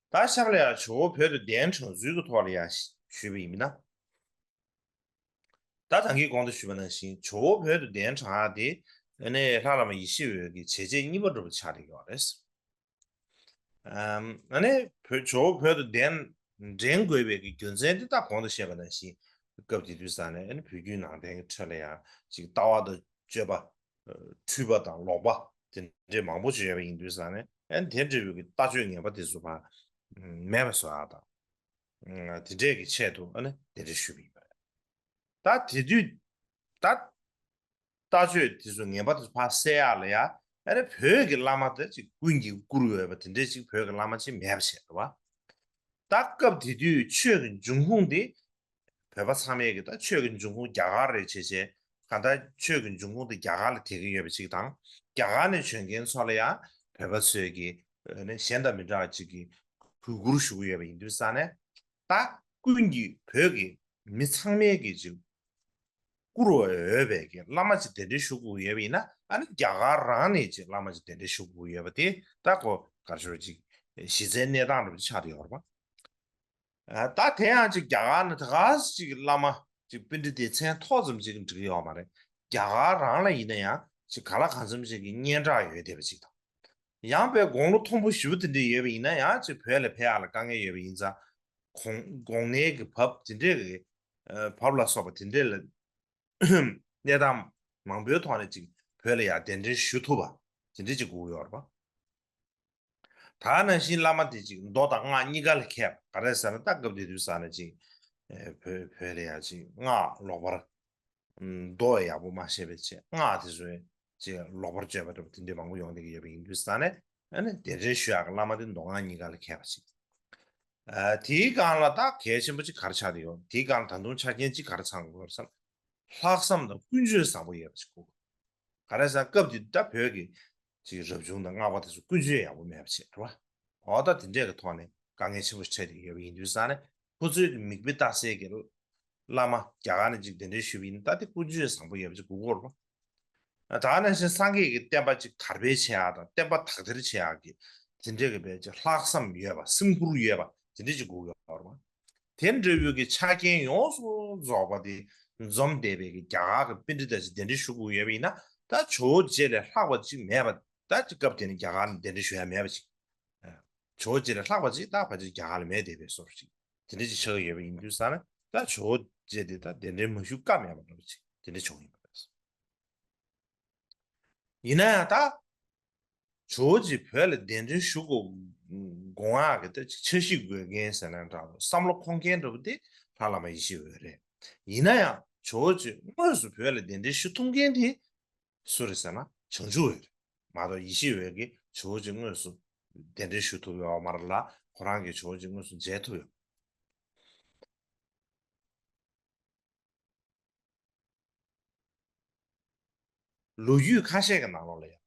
ད་ཤར་ལ་ཡང་ཇོ་བོ་བོད་དུ་གདན་དྲངས་ཚུལ་གྱི་ཐོག་ལ་ཡང་ཞུས་པ་ཡིན་ན། ད་ད་གིན་གོང་དུ་ཞུས་པ་ནང་བཞིན་ཇོ་བོ་བོད་དུ་གདན་དྲངས་ཡག་དེ་ཨ་ནི་ལྷ་བླ་མ་ཡེ་ཤེས་འོད་ཀྱི་བྱས་རྗེས་གཉིས་པ་འདྲ་པོ་ཆགས་བསྡད་ཡོད་རེད། ཨམ་ཨ་ནི་བོད་ཇོ་བོ་བོད་དུ་གདན་འདྲེན་དགོས་པའི་གི་རྒྱུ་མཚན་དེ་ད་གོང་དུ་བཤད་པ་ནང་བཞིན་སྐབས་དེ་དུས་ཙང་ནས་ཨ་ནི་བོད་བརྒྱུད་ནང་བསྟན་གྱི་ཁྲོད་ལ་ཡང་ཅིག་ལྟ་བ་དང་སྤྱོད་པ། འཁྲུལ་པ་དང་ལོག་པ་དེ་འདྲའི་མང་པོ་ཅིག་ཡོད་པ་ཡིན་དུས་ཙང་ནས་ཨ་ནི་དེ་འདྲ་བའི་གི་ལྟ་སྤྱོད་ངན་པ་དེ་ཚོ་ཕར་མེད་པ་བཟོ་ཡག་དང་། དེ་འདྲས་ཀྱི་ཆེད་དུ་ཨ་ནི་དེ་འདྲ་ཞུས་པ་ཡིན་པ་རེད། ད་དེ་དུས་ད་ལྟ་སྤྱོད་དེ་ཚོ་ངན་པ་དེ་ཚོ་ཕར་བསལ་ཡག་ལ་ཡ་ཨ་ནི་བོད་ཀྱི་བླ་མ་དེ་ཅིག་ཀུན་གྱིས་བཀུར་འོས་པ་དེ་འདྲས་ཅིག་བོད་ཀྱི་བླ་མ་ཅིག་མེད་པ་བྱས་རེད་བ། ད་སྐབས་དེ་དུས་ཆོས་ཀྱི་འབྱུང་ཁུངས་དེ་བོད་པ་ཚང་མས་ཀྱི་ད་ཆོས་ཀྱི་འབྱུང་ཁུངས་རྒྱ་གར་རེད་བྱས་བྱས། གང་ལྟར་ཆོས་ཀྱི་འབྱུང་ཁུངས་དེ་རྒྱ་གར་ལ་དད་ཀྱི་ཡོད་པ་ཅིག་དང་། རྒྱ་གར་ནས་བྱོན་མཁན་ཚོ་ལ་ཡང་བོད་པ་ཚོས་ཀྱི་ཨ་ནི་གཞན་དང་མི་འདྲ་བ་ཅིག་གི་གུས་བཀུར་ཞུ་གི་ཡོད་པ་ཡིན་དུས་ཙང་ནས། ད་ཀུན་གྱིས་བོད་ཀྱི་མི་ཚང་མས་ཀྱི་ཅིག་བཀུར་འོས་པའི་གི་བླ་མ་ཅིག་གདན་འདྲེན་ཞུ་དགོས་ཡོད་པ་ཡིན་ན། ཨ་ནི་རྒྱ་གར་རང་ནས་ཅིག་བླ་མ་ཅིག་གདན་འདྲེན་ཞུ་དགོས་ཡོད་པ་དེ་ད་ཁོ་ག་རེ་ཞུ་ཅིག་གཞི་རྩའི་གནས་སྟངས་འདྲ་པོ་ཆགས་བསྡད་ཡོད་རེད་པ། ཨ་ད་དེ་ཡང་ཅིག་རྒྱ་གར་ནས་ད་ག་ཅིག་བླ་མ་ཅིག་པཎྜི་ཏའི་མཚན་ཐོག་ཙམ་ཅིག་འགྲིག་གི་ཡོད་མ་རེད། རྒྱ་གར་རང་ལ་ཡིན་ན་ཡང་ཅིག་ག་ལ་གང་འཚམ་ཅིག་གི་སྙན་གྲགས་ཡོད་བསྡད་པ་ཅིག་དང་། ཡང་པའི་དགུང་ལོ་མཐོན་པོ་ཞེ་པོ་དེ་འདྲ་ཡོད་པ་ཡིན་ན་ཡང་ཅིག་བོད་ལ་ཕེབས་ཡག་ལ་དཀའ་ངལ་ཡོད་པ་ཡིན་ཙང་། གོང་གོང་ནས་ཀྱི་བབ་དེ་འདྲས་ཀྱི་ཨ་བབ་ལ་སོགས་པ་དེ་འདྲས་ལ་གནས་སྟངས་མང་པོའི་ཐོག་ནས་ཅིག་བོད་ལ་ཡང་གདན་འདྲེན་ཞུ་ཐུབ་པ་དེ་འདྲས་ཅིག་དགོས་ཀྱི་ཡོད་རེད་པ། ད་ནང་བཞིན་བླ་མ་དེ་ཅིག་མདོ་དང་སྔགས་གཉིས་ཀ་ལ་མཁས་པ། ག་རེ་ཟེར་ན་ད་སྐབས་དེ་དུས་ས་ནས་ཅིག་ཨེ་བོད་བོད་ལ་ཡང་ཅིག་སྔགས་ལོག་པར་ཨམ་མདོ་ཡག་པོ་མ་ཤེས་པའི་ཆེད་སྔགས་དེ་ཚོའི་ཅིག་ལོག་པར་སྤྱོད་པ་འདྲ་པོ་དེ་འདྲས་མང་པོ་ཡོང་བསྡད་ཀྱི་ཡོད་པ་ཡིན་དུས་ས་ནས། ཨ་ནི་གདན་འདྲེན་ཞུ་ཡག་གི་བླ་མ་དེ་མདོ་སྔགས་གཉིས་ཀ་ལ་མཁས་པ་ཅིག་ཨ་དེའི་སྒང་ལ་ད་གལ་ཆེན་པོ་ཅིག་ག་རེ་ཆགས་བསྡད་ཡོད། དེའི་སྒང་ལ་ད་དུང་ཆ་རྐྱེན་ཅིག་ག་རེ་ཚང་དགོས་རེད་ཟེར་ན། ལྷག་བསམ་དང་ཀུན་སྤྱོད་བཟང་པོ་ཡོད་པ་ཅིག་དགོས། ག་རེ་ཟེར་ན་སྐབས་དེ་དུས་ད་བོད་ཀྱི་ཅིག་རབ་བྱུང་དང་སྔགས་པ་དེ་ཚོ་ཀུན་སྤྱོད་ཡག་པོ་མེད་པ་བྱས་རེད་བ། འོ་ད་དེ་འདྲས་ཀྱི་ཐོག་ནས་དཀའ་ངལ་ཆེན་པོ་འཕྲད་བསྡད་ཡོད་པ་ཡིན་དུས་ས་ནས། ཁོ་ཚོའི་གི་མིག་དཔེ་ལྟ་སའི་གི་བླ་མ་རྒྱ་གར་ནས་ཅིག་གདན་འདྲེན་ཞུས་པ་ཡིན་ན་ད་དེ་ཀུན་སྤྱོད་བཟང་པོ་ཡོད་པ་ཅིག་དགོས་ཀྱི་ཡོད་རེད་བ། ད་ག་ནང་བཞིན་སངས་རྒྱས་ཀྱི་བསྟན་པ་ཅིག་དར་སྤེལ་བྱེད་ཡག་དང་བསྟན་པ་དག་ཐེར་བྱེད་ཡག་གི་དེ་འདྲས་ཀྱི་བས་ཅིག་ལྷག་བསམ་ཡོད་པ། སེམས་ཁུར་ཡོད་པ་དེ་འདྲས་ཅིག་དགོས་ཀྱི་ཡོད་རེད་བ། དེ་འདྲ་བོའི་གི་ཆ་རྐྱེན་ཡོངས་སུ་རྫོགས་པ་དེ་འཛོམས་བསྡད་པའི་གི་རྒྱ་གར་གྱི་པཎྜི་ཏ་ཅིག་གདན་འདྲེན་ཞུ་དགོས་ཡོད་པ་ཡིན་ན། ད་ཇོ་བོ་རྗེ་ལས་ལྷག་པ་ཅིག་མེད་པ། ད་ཅིག་སྐབས་དེ་ནས་རྒྱ་གར་ནས་གདན་འདྲེན་ཞུ་ཡ་མེད་པ་ཅིག་ཇོ་བོ་རྗེ་ལས་ལྷག་པ་ཅིག་ད་ཕལ་ཆེར་རྒྱ་གར་ལ་མེད་བསྡད་པའི་བཟོ་འདྲ་ཅིག་དེ་འདྲ་ཅིག་ཆགས་ཀྱི་ཡོད་པ་ཡིན་དུས་ས་ན། ད་ཇོ་བོ་རྗེ་དེ་ད་གདན་འདྲེན་མ་ཞུ་ཀ་མེད་པ་འདྲ་པོ་ཅིག་དེ་འདྲ་བྱུང་ཡིན་པ་རེད། ཡིན་ན་ཡང་ད་ཇོ་བོ་རྗེ་བོད་ལ་གདན་འདྲེན་ཞུ་དགོས་དགོངས་ཡག་གི་ད་ཅིག་འཆར་གཞི་དགོས་མཁན་ཟེར་ན་འདྲ་པོ། བསམ་བློ་འཁོར་མཁན་འདྲ་པོ་དེ་ལྷ་བླ་མ་ཡེ་ཤེས་འོད་རེད། ཡིན་ན་ཡང་ཇོ་བོ་རྗེ་དངོས་སུ་བོད་ལ་གདན་འདྲེན་ཞུ་ཐུབ་མཁན་དེ་སུ་རེད་ཟེར་ན་བྱང་ཆུབ་འོད་རེད་མ་གཏོགས། ཡེ་ཤེས་འོད་ཀྱིས་ཇོ་བོ་རྗེ་དངོས་སུ་གདན་འདྲེན་ཞུ་ཐུབ་ཡོད་མ་རེད་ལ། ཁོ་རང་གིས་ཇོ་བོ་རྗེ་དངོས་སུ་མཇལ་ཐུབ་ཡོད། ལོ་རྒྱུས་ཁ་ཤས་ཀྱི་ནང་ལོགས་ལ་ཡང་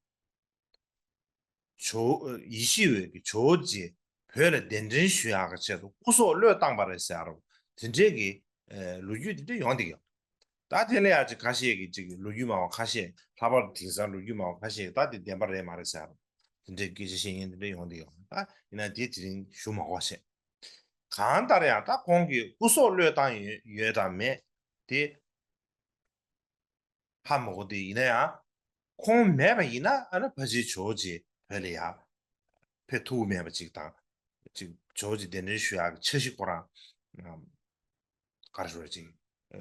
ཇོ་ཡེ་ཤེས་འོད་ཀྱིས་ཇོ་བོ་རྗེ་བོད་ལ་གདན་འདྲེན་ཞུ་ཡག་གི་ཆེད་དུ་སྐུ་སྲོག་བློས་བཏང་པ་རེད་ཟེར་རོ། དེ་འདྲས་ཀྱི་ཨེ་ལོ་རྒྱུས་དེ་འདྲས་ཡོང་བསྡད་ཀྱི་ཡོད། ད་དེ་ལ་ཡང་ཅིག་ཁ་ཤས་ཀྱིས་ཅིག་ལོ་རྒྱུས་མང་བ་ཁ་ཤས། ལྷག་པར་དེང་སང་ལོ་རྒྱུས་མང་བ་ཁ་ཤས་ཀྱིས་ད་དེ་བདེན་པ་རེད་མ་རེད་ཟེར་རོ། དེ་འདྲས་སྐད་ཆ་བཤད་མཁན་དེ་འདྲས་ཡོང་བསྡད་ཀྱི་ཡོད། ད་ཡིན་ན་དེ་དེ་རིང་ཞུ་མ་དགོས་བྱས། གང་ལྟར་ཡང་ད་ཁོང་གིས་སྐུ་སྲོག་བློས་བཏང་ཡོད་ཡོད་དམ་མེད་དེ་ཧ་མ་གོ། དེ་ཡིན་ན་ཡང་ཁོང་མེད་པ་ཡིན་ན་ཨ་ནི་ཕལ་ཆེར་ཇོ་བོ་རྗེ་བོད་ལ་ཡར་ཕེབས་ཐུབ་མེད་པ་ཅིག་དང་། ཅིག་ཇོ་བོ་རྗེ་གདན་འདྲེན་ཞུ་ཡག་གི་འཆར་གཞི་ཁོ་རང་ཨམ་ག་རེ་ཞུ་ར་ཅིག་ཨ་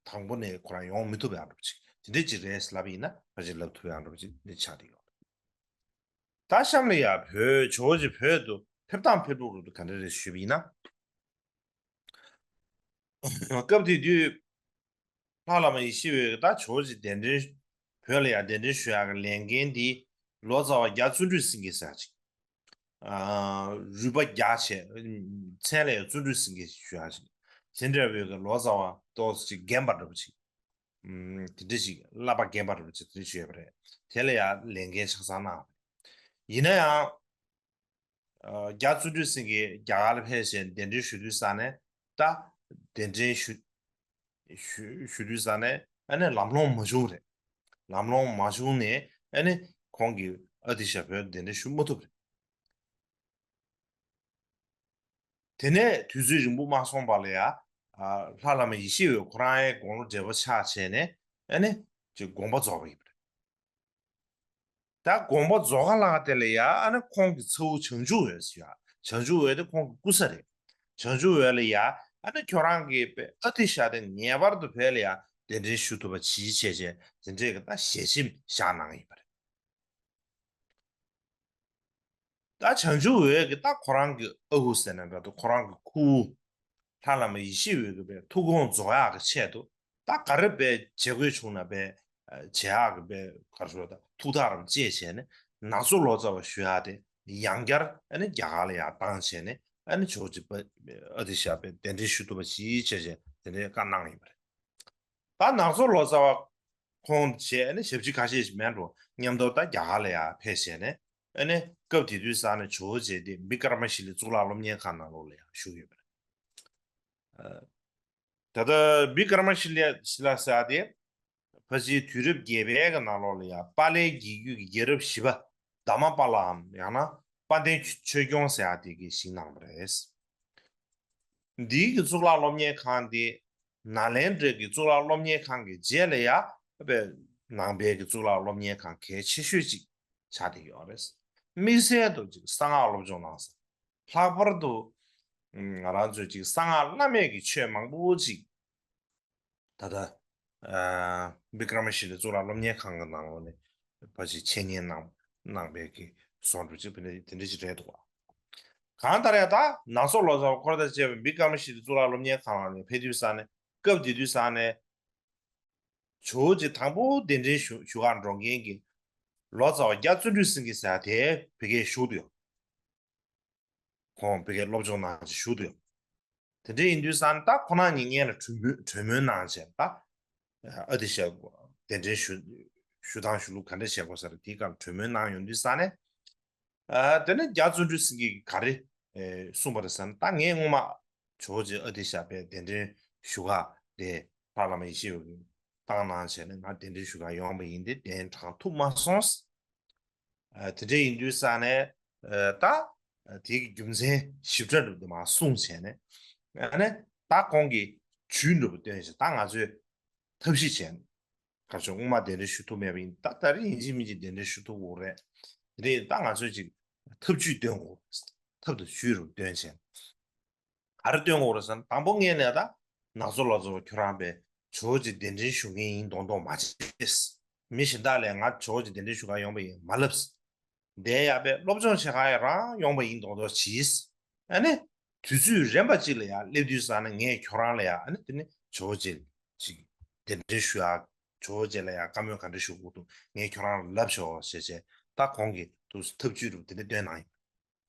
དང་པོ་ནས་ཁོ་རང་ཡོང་མི་ཐུབ་ཡག་འདྲ་པོ་ཅིག་དེ་འདྲས་ཅིག་རེད་ལབ་ཡིན་ན་ཕལ་ཆེར་ལབ་ཐུབ་ཡག་འདྲ་པོ་ཅིག་འདི་ཆགས་བསྡད་ཡོད། ད་གཤམ་ལ་ཡ་བོད་ཇོ་བོ་རྗེ་བོད་དུ་ཕེབས་སྟངས་ཕེབས་ལུགས་རབ་ཏུ་ག་འདྲ་རེད་ཞུས་པ་ཡིན་ན། སྐབས་དེ་དུས་ལྷ་བླ་མ་ཡེ་ཤེས་འོད་ཀྱིས་ད་ཇོ་བོ་རྗེ་གདན་འདྲེན་བོད་ལ་ཡ་གདན་འདྲེན་ཞུ་ཡག་གི་ལས་འགན་འདི་ལོ་ཙཱ་བ་རྒྱ་བརྩོན་འགྲུས་སེང་གེ་ཟེར་ཅིག་ཨ་རུས་པ་རྒྱ་ཆེ། མཚན་ལ་ཡང་བརྩོན་འགྲུས་སེང་གེ་ཞུ་ཡག་ཅིག་དེ་འདྲ་བོའི་གི་ལོ་ཙཱ་བ་ཏོག་ཙམ་ཅིག་རྒན་པ་འདྲ་པོ་ཅིག་ཨུམ་དེ་འདྲ་ཞིག་བསླབ་པ་རྒན་པ་འདྲ་པོ་ཅིག་དེ་འདྲ་ཞིག་ཡོད་པ་རེད། དེ་ལ་ཡང་ལས་འགན་ཆ་ཚང་གནང་བ་རེད། ཡིན་ན་ཡང་ཨ་རྒྱ་བརྩོན་འགྲུས་སེང་གེ་རྒྱ་གར་ལ་ཕེབས་བྱས་གདན་འདྲེན་ཞུ་དུས་ས་ནས་ད་གདན་འདྲེན་ཞུ་ཞུ་ཞུ་དུས་ས་ནས་ཨ་ནི་ལམ་ལྷོང་མ་བྱུང་རེད། ལམ་ལྷོང་མ་བྱུང་ནས་ཨ་ནི་ཁོང་གིས་ཨ་ཏི་ཤ་བོད་གདན་འདྲེན་ཞུ་མ་ཐུབ་རེད། དེ་ནས་དུས་ཚོད་རིང་པོ་མ་སོང་བར་ལ་ཡ། ཨ་ལྷ་བླ་མ་ཡེ་ཤེས་འོད་ཁོ་རང་ཡང་དགུང་ལོ་བགྲེས་པོ་ཆགས་བྱས་ནས་ཨ་ནི་ཅིག་དགོངས་པ་རྫོགས་པ་ཡིན་པ་རེད། ད་དགོངས་པ་རྫོགས་ག་ལ་དེ་ལ་ཡ་ཨ་ནི་ཁོང་གི་ཚ་བོ་བྱང་ཆུབ་འོད་ཟེར་ཡ། བྱང་ཆུབ་འོད་དེ་ཁོང་གི་སྐུ་ཚ་རེད། བྱང་ཆུབ་འོད་ལ་ཡ་ཨ་ནི་ཁྱོད་རང་གི་ཨ་ཏི་ཤ་དེ་ངེས་པར་དུ་བོད་ལ་ཡ་གདན་འདྲེན་ཞུ་ཐུབ་པ་བྱིས་བྱས་བྱས་དེ་འདྲས་ཀྱི་ད་ཞལ་ཆེམས་བཞག་གནང་ཡིན་པ་རེད། ད་བྱང་ཆུབ་འོད་ཀྱིས་ད་ཁོ་རང་གི་ཨ་ཁུ་ཟེར་ན་འདྲ་འདུག་ཁོ་རང་གི་ཁུ་བོ་ལྷ་བླ་མ་ཡེ་ཤེས་འོད་ཀྱི་པའི་ཐུགས་དགོངས་རྫོགས་ཡག་གི་ཆེད་དུ་ད་ག་རེ་པའི་བྱེད་དགོས་བྱུང་ན་པའི་བྱེད་ཡག་གི་པའི་ག་རེ་ཞུ་ད་ཐུགས་ཐག་རམ་བཅད་བྱས་ནས་ནག་ཚོ་ལོ་ཙཱ་བ་ཞུ་ཡག་དེ་ཡང་བསྐྱར་ཨ་ནི་རྒྱ་གར་ལ་ཡར་བཏང་བྱས་ནས་ཨ་ནི་ཇོ་བོ་རྗེ་ཨ་ཏི་ཤ་པའི་གདན་འདྲེན་ཞུ་ཐུབ་པ་ཞིག་བྱས་བྱས་དེ་འདྲའི་བཀའ་གནང་ཡིན་པ་རེད། ད་ནག་ཚོ་ལོ་ཙཱ་བ་ཁོང་བྱས་ནས་ཞབས་ཕྱི་ཁ་ཤས་ཤིག་མེད་འགྲོ་མཉམ་དུ་ད་རྒྱ་གར་ལ་ཡར་ཕེབས་བྱས་ནས་ཨ་ནི་སྐབས་དེ་དུས་ས་ནས་ཇོ་བོ་རྗེ་དེ་བི་ཀྲ་མ་ཤི་ལའི་གཙུག་ལག་སློབ་གཉེར་ཁང་ནང་ལོགས་ལ་ཡང་བཞུགས་ཡོད་པ་རེད། ད་ལྟ་བི་ཀྲ་མ་ཤི་ལ་ཤི་ལ་ཟེར་ཡ་དེ་ཕལ་ཆེར་དུས་རབས་བརྒྱད་པའི་གི་ནང་ལོགས་ལ་ཡང་པཱ་ལིའི་རྒྱལ་རྒྱུད་ཀྱི་རྒྱལ་རབས་བཞི་པ་དྷརྨ་པཱ་ལའམ་ཡང་ན་དཔལ་ལྡན་ཆོས་སྐྱོང་ཟེར་ཡ་དེ་གིས་བཞེངས་གནང་བ་རེད། འདིའི་གི་གཙུག་ལག་སློབ་གཉེར་ཁང་དེ་ནཱ་ལེནྡྲའི་གི་གཙུག་ལག་སློབ་གཉེར་ཁང་གི་རྗེས་ལ་ཡ་པའི་ནང་པའི་གི་གཙུག་ལག་སློབ་གཉེར་ཁང་གལ་ཆེ་ཤོས་ཅིག་ཆགས་བསྡད་ཡོད་རེད། དམིགས་བསལ་དུ་ཅིག་གསང་སྔགས་སློབ་སྦྱོང་གནང་ས། ལྷག་པར་དུ་ང་རང་ཚོས་ཅིག་གསང་སྔགས་བླ་མེད་ཀྱི་ཆོས་མང་པོ་ཅིག་ད་ལྟ་བི་ཀྲ་མ་ཤི་ལའི་གཙུག་ལག་སློབ་གཉེར་ཁང་གི་ནང་ལོགས་ནས་ཕར་ཅིག་འཆད་ཉན་གནང་གནང་པའི་གི་བཟོ་འདྲ་ཅིག་དེ་འདྲ་ཅིག་རེད་འདུག་བ། གང་ལྟར་ཡང་ད་ནང་སོ་ལོ་ཙཱ་བ་འཁོར་དང་བཅས་པའི་བི་ཀྲ་མ་ཤི་ལའི་གཙུག་ལག་སློབ་གཉེར་ཁང་ལ་ནས་ཕེབས་དུས་ས་ནས་སྐབས་དེ་དུས་ས་ནས་ཇོ་བོ་རྗེ་དང་པོ་གདན་འདྲེན་ཞུ་ཞུ་གར་འགྲོ་མཁན་གྱི་ལོ་ཙཱ་བ་རྒྱ་བརྩོན་འགྲུས་སེང་གེ་ཟེར་ཡ་དེ་ཕ་གིར་བཞུགས་འདུག་ཁོང་ཕ་གིར་སློབ་སྦྱོང་གནང་བྱས་བཞུགས་འདུག་དེ་འདྲ་ཡིན་དུས་ཙང་ད་ཁོ་རང་གཉིས་སྔོན་ལ་གྲོས་མོལ་གྲོས་མོལ་གནང་བྱས་ད་ཨ་ཏི་ཤ་གདན་འདྲེན་ཞུ་ཞུ་སྟངས་ཞུ་ལུགས་ག་འདྲ་བྱེད་དགོས་ས་རེད། དེའི་སྐོར་ལ་གྲོས་མོལ་གནང་ཡོང་དུས་ཙང་ནས། ཨ་དེ་ནས་རྒྱ་བརྩོན་འགྲུས་སེང་གེས་ག་རེ་ཨེ་གསུངས་པ་རེད་ཟེར་ན། ད་ངས་སྔོན་མ་ཇོ་བོ་རྗེ་ཨ་ཏི་ཤ་པའི་གདན་འདྲེན་ཞུ་ག་དེ་ལྷ་བླ་མ་ཡེ་ཤེས་འོད་ཀྱིས་བཏང་གནང་བྱས་ནས་ང་གདན་འདྲེན་ཞུ་ག་ཡོང་བ་ཡིན་ཏེ་གདན་དྲངས་ཐུབ་མ་སོང་། ཨ་དེ་འདྲ་ཡིན་དུས་ཙང་ནས་ཨ་ད་ཨ་དེའི་རྒྱུ་མཚན་ཞིབ་ཕྲ་འདྲ་པོ་དེ་མར་གསུངས་བྱས་ནས། ཨ་ནས་ད་ཁོང་གིས་ཇུས་འདྲ་པོ་བཏོན་བྱས་ད་ང་ཚོས་ཐབས་ཤེས་བྱས་ནས། ག་ཚོད་སྔོན་མ་གདན་འདྲེན་ཞུ་ཐུབ་མེད་པ་ཡིན། ད་ད་རེས་ཡིན་གཅིག་མིན་གཅིག་གདན་འདྲེན་ཞུ་ཐུབ་དགོས་རེད། དེ་རེད། ད་ང་ཚོས་ཅིག་ཐབས་ཇུས་སྟོན་དགོས། ཐབས་དང་ཇུས་རུ་སྟོན་བྱས། ག་རེ་སྟོན་དགོས་རེད་ཟེར་ན། དང་པོ་ངས་ནས་ད་ནང་སོ་ལོ་ཙཱ་བ་ཁྱོད་རང་པའི་ཇོ་བོ་རྗེ་གདན་འདྲེན་ཞུ་མཁན་ཡིན་མདོག་མདོག་མ་བྱེད། མི་གཞན་དག་ལ་ང་ཇོ་བོ་རྗེ་གདན་འདྲེན་ཞུ་ག་ཡོང་པ་ཡིན་མ་ལབ། འདས་ཡག་པའི་སློབ་སྦྱོང་བྱེད་ག་ཡང་རང་ཡོང་པ་ཡིན་མདོག་མདོག་གྱིས། ཨ་ནི། དུས་ཚོད་རན་པ་གཅིག་ལ་ཡང་སླེབས་དུས་ཙང་ནས་ངས་ཁྱོད་རང་ལ་ཡང་ཨ་ནི་དེ་ནི་ཇོ་བོ་རྗེ་ཅིག་གདན་འདྲེན་ཞུ་ཡག་ཇོ་བོ་རྗེ་ལ་ཡང་བཀའ་མོལ་ག་འདྲ་ཞུ་དགོས་འདུག་ངས་ཁྱོད་རང་ལ་ལབ་ཆོག་ཞེས་བྱས་ད་ཁོང་གིས་དུས་ཐབས་ཇུས་རུ་དེ་འདྲ་བཏོན་གནང་ཡིན།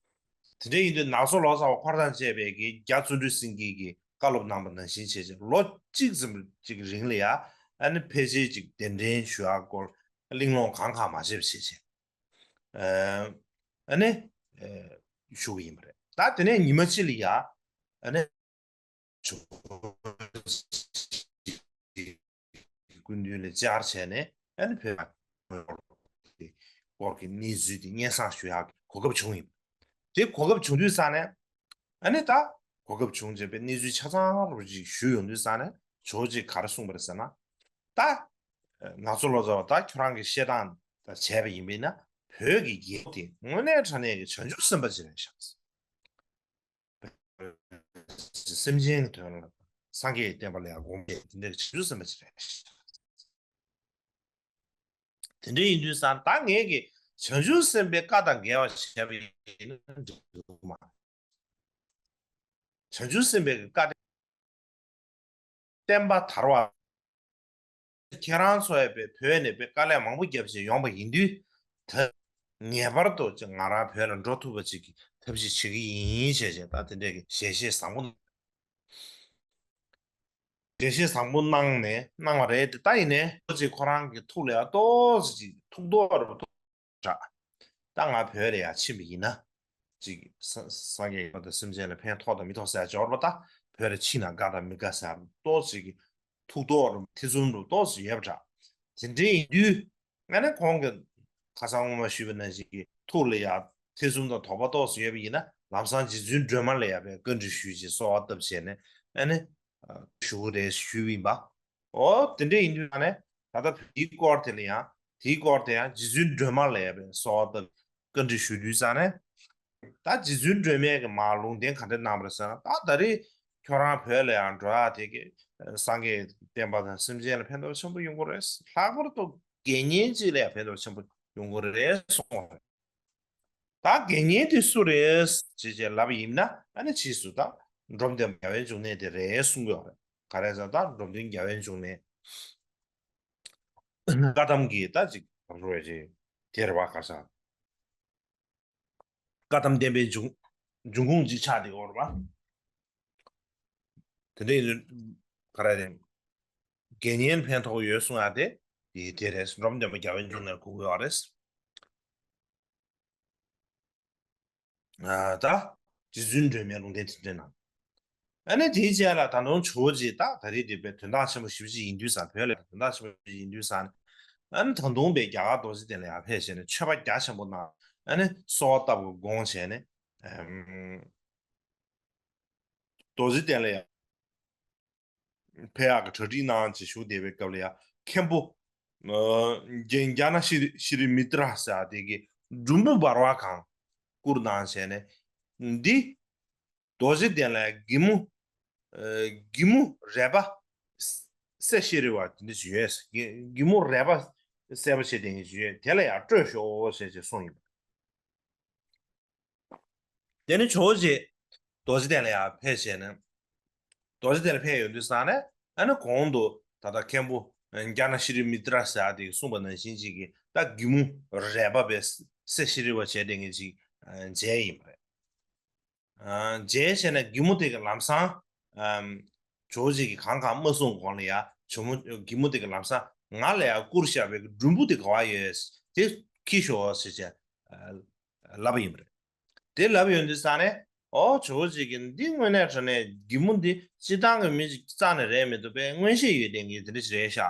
དེ་འདྲ་ཡིན་དུས་ནང་སོ་ལོ་ཙཱ་བ་འཁོར་དང་བཅས་པའི་གི་རྒྱ་བརྩོན་འགྲུས་སེང་གེ་གིས་བཀའ་སློབ་གནང་པ་ནང་བཞིན་བྱས་བྱས་ལོ་གཅིག་ཙམ་ཅིག་རིང་ལ་ཡང་ཨ་ནི་ཕལ་ཆེར་ཅིག་གདན་འདྲེན་ཞུ་ཡག་སྐོར་གླེང་སློང་གང་གང་མ་བྱས་པ་བྱས་བྱས། ཨ་ནི་ཞུ་གི་ཡིན་པ་རེད། ད་དེ་ནས་ཉི་མ་གཅིག་ལ་ཡ་ཨ་ནི་སྐུ་མདུན་ལ་བཅར་བྱས་ནས་ཨ་ནི་བོད་སྐོར་གྱི་གནས་ཚུལ་དེ་སྙན་སེང་ཞུ་ཡག་གི་གོ་སྐབས་བྱུང་ཡིན། དེ་གོ་སྐབས་བྱུང་དུས་ཙང་ནས་ཨ་ནི་ད་གོ་སྐབས་བྱུང་བྱས་པའི་གནས་ཚུལ་ཆ་ཚང་རུ་ཅིག་ཞུས་ཡོང་དུས་ཙང་ནས་ཇོ་བོ་རྗེས་ག་རེ་གསུངས་པ་རེད་ཟེར་ན། ད། ནག་ཚོ་ལོ་ཙཱ་བ་ད་ཁྱོད་རང་གིས་བཤད་སྟངས་ད་བྱས་པ་ཡིན་པས་ན་བོད་ཀྱི་རྒྱལ་པོ་དེ་དངོས་གནས་དྲང་གནས་ཀྱི་བྱང་ཆུབ་སེམས་དཔའ་ཅིག་རེད་ཤག་སེམས་ཅན་གྱི་དོན་ལ་སངས་རྒྱས་ཀྱི་བསྟན་པ་ལ་ཡང་དགོངས་པ་དེ་འདྲའི་བྱང་ཆུབ་སེམས་དཔའ་ཅིག་རེད་ཤག་དེ་འདྲ་ཡིན་དུས་ཙང་ད་ངས་ཀྱི་བྱང་ཆུབ་སེམས་དཔའི་བཀའ་དང་འགལ་བ་བྱས་པ་ཡིན་ན་འགྲིག་གི་མ་རེད། བྱང་ཆུབ་སེམས་དཔའི་བཀའ་དེ། བསྟན་པ་དར་བ། ཁྱེད་རང་ཚོ་ཡ་པའི་བོད་ནས་པའི་དཀའ་ལས་མང་པོ་བརྒྱབ་བྱས་ཡོང་པ་ཡིན་དུས། ད་ངེས་པར་དུ་ང་རང་བོད་ལ་འགྲོ་ཐུབ་པ་ཅིག་གི་ཐབས་ཤེས་བྱེད་ཀྱི་ཡིན་བྱས་བྱས་ད་དེ་འདྲས་ཀྱི་ཞལ་བཞེས་བཟང་པོ། ཞལ་བཞེས་བཟང་པོ་གནང་ནས་གནང་བ་རེད་དེ། ད་ཡིན་ནའི་ཅིག་ཁོ་རང་གི་ཐུགས་ལ་ཡ་ཏོག་ཙམ་ཅིག་ཐུགས་དོགས་རུ་དྲག་ད་ང་བོད་ལ་ཡ་ཕྱིན་པ་ཡིན་ན། ཅིག་ས་སངས་རྒྱས་ཀྱི་བཀའ་དང་སེམས་ཅན་ལ་ཕན་ཐོགས་དང་མི་ཐོགས་ཟེར་ཡ་འབྱོར་བ་ད་བོད་ལ་ཕྱིན་ན་དགའ་དང་མི་དགའ་ཟེར་ཏོག་ཙམ་གྱི་ཐུགས་དོགས་རུ་ཐེ་ཚོམ་རུ་ཏོག་ཙམ་ཡོད་པ་འདྲ། དེ་འདྲ་ཡིན་དུས་ང་ནི་ཁོང་གི་ཁ་སང་སྔོན་མ་ཞུས་པ་ནང་བཞིན་གྱི་ཐུགས་ལ་ཡ་ཐེ་ཚོམ་དང་དོགས་པ་ཏོག་ཙམ་ཡོད་པ་ཡིན་ན་ལམ་སང་རྗེ་བཙུན་སྒྲོལ་མ་ལ་ཡ་པའི་བཀའ་འདྲི་ཞུས་བྱས་གསོལ་བ་བཏབ་བྱས་ནས་ཨ་ནི་ཞུ་གི་རེད་ཞུས་པ་ཡིན་པ། འོ་དེ་འདྲ་ཡིན་དུས་ད་ནས་ད་ལྟ་དེའི་སྐོར་དེ་ལ་ཡང་དེའི་སྐོར་དེ་ཡང་རྗེ་བཙུན་སྒྲོལ་མ་ལ་ཡ་པའི་གསོལ་བ་བཏབ་བཀའ་འདྲི་ཞུ་དུས་ཙང་ནས། ད་རྗེ་བཙུན་སྒྲོལ་མས་ཀྱི་མར་ལུང་བསྟན་ག་འདྲ་གནང་བ་རེད་ཟེར་ན། ད་ད་རེས་ཁྱོད་རང་བོད་ལ་ཡང་འགྲོ་ཡག་དེ་གི་སངས་རྒྱས་བསྟན་པ་དང་སེམས་ཅན་ལ་ཕན་ཐོགས་ཆེན་པོ་ཡོང་གི་རེད། ལྷག་པར་དུ་དགེ་བསྙེན་གཅིག་ལ་ཡང་ཕན་ཐོགས་ཆེན་པོ་ཡོང་གི་རེད་གསུངས་པ་རེད། ད་དགེ་བསྙེན་དེ་སུ་རེད་ཅེས་བྱས་ལབ་པ་ཡིན་ན་ཨ་ནི་ཕྱིས་སུ་ད་འབྲོམ་སྟོན་པ་རྒྱལ་བའི་འབྱུང་གནས་དེ་རེད་གསུང་གི་ཡོད་རེད། ག་རེ་ཟེར་ན་ད་འབྲོམ་སྟོན་རྒྱལ་བའི་འབྱུང་གནས་བཀའ་གདམས་ཀྱི་ད་ཅིག་རོ་ཅིག་དེ་རེད་བ། ག་ས་བཀའ་གདམས་བསྟན་པའི་འབྱུང་འབྱུང་ཁུངས་ཅིག་ཆགས་བསྡད་ཡོད་རེད་བ། དེ་འདྲ་ཡིན་དུས་ག་རེ་རེད། དགེ་བསྙེན་ཕན་ཐོགས་ཡོད་གསུང་ཡ་དེ་དེ་དེ་རེད། འབྲོམ་སྟོན་པ་རྒྱལ་བའི་འབྱུང་གནས་གོ་གི་ཡོད་རེད། ཨ་ད་རྗེ་བཙུན་སྒྲོལ་མའི་ལུང་བསྟན་དེ་འདྲ་གནང་། ཨ་ནི་དེའི་རྗེས་ལ་ད་དུང་ཇོ་བོ་རྗེ་ད་ད་རེས་དེ་པའི་དོན་དག་ཆེན་པོ་ཞེ་པོ་ཅིག་ཡིན་དུས་ཙང་། བོད་ལ་དོན་དག་ཆེན་པོ་ཞིག་ཡིན་དུས་ཙང་། ཨ་ནི་ད་དུང་པའི་རྒྱ་གར་རྡོ་རྗེ་གདན་ལ་ཡང་ཕེབས་བྱས་ནས་མཆོད་པ་རྒྱ་ཆེན་པོ་གནང་། ཨ་ནི་གསོལ་བ་བཏབ་དགོས་དགོངས་བྱས་ནས། ཨམ། རྡོ་རྗེ་གདན་ལ་ཡང་ཕེབས་ཡག་གི་གྲ་སྒྲིག་གནང་བྱས་བཞུགས་བསྡད་པའི་སྐབས་ལ་ཡང་མཁན་པོ། ཨ་རྒྱན་ཛྙཱ་ན་ཤྲཱི་ཤྲཱི་མི་ཏྲ་ཟེར་ཡག་དེ་གིས་འབྲུམ་བུ་འབར་བ་གང་བསྐུར་གནང་བྱས་ནས། འདི་རྡོ་རྗེ་གདན་ལ་སྒྱེ་མོ། ཨ་སྒྱེ་མོ་རལ་པ་སེ་ཤེ་རི་བ་དེ་འདྲ་ཞིག་ཡོད། སྒྱེ་སྒྱེ་མོ་རལ་པ་སེར་པོ་ཞིག་དེ་འདྲ་ཞིག་ཡོད། དེ་ལ་ཡང་སྤྲོད་ཤོག་ཟེར་ཅེས་གསུངས་ཡོད། དེ་ནས་ཇོ་བོ་རྗེ་རྡོ་རྗེ་གདན་ལ་ཡར་ཕེབས་བྱས་ནས། རྡོ་རྗེ་གདན་ལ་ཕེབས་ཡོང་དུས་ཙང་ནས་ཨ་ནི་གོང་དུ་ད་ལྟ་མཁན་པོ་ཨ་ཛྙཱ་ན་ཤྲཱི་མི་ཏྲ་ཟེར་ཡ་དེ་གིས་གསུངས་པ་ནང་བཞིན་ཅིག་གིས་ད་སྒྱེ་མོ་རལ་པ་བས་སེ་ཤེ་རི་བ་བྱས་བསྡད་མཁན་ཅིག་ཨ་མཇལ་ཡིན་པ་རེད། ཨ་མཇལ་བྱས་ནས་སྒྱེ་མོ་དེ་གིས་ལམ་སང་ཨམ་ཇོ་བོ་རྗེ་གིས་གང་གང་མ་གསུངས་གོང་ལ་ཡ་ཇོ་མོ་སྒྱེ་མོ་དེ་གིས་ལམ་སང་ང་ལ་ཡ་བསྐུར་བཞག་པའི་སྒྲུམ་བུ་དེ་ག་བ་ཡོད། དེ་འཁྱེར་ཤོག་ཟེར་བྱས་ཨ་ལབ་པ་ཡིན་པ་རེད། དེ་ལབ་ཡོང་དུས་ཙང་ནས་ཨོ་ཇོ་བོ་རྗེ་གིས་འདི་དངོས་གནས་དྲང་གནས་སྒྱེ་མོ་འདི་སྤྱིར་བཏང་གི་མི་ཅིག་རྩ་ནས་རེད་མི་འདུག་པས། མངོན་ཤེས་ཡོད་བསྡད་མཁན་དེ་འདྲ་ཞིག་རེད་ཤག་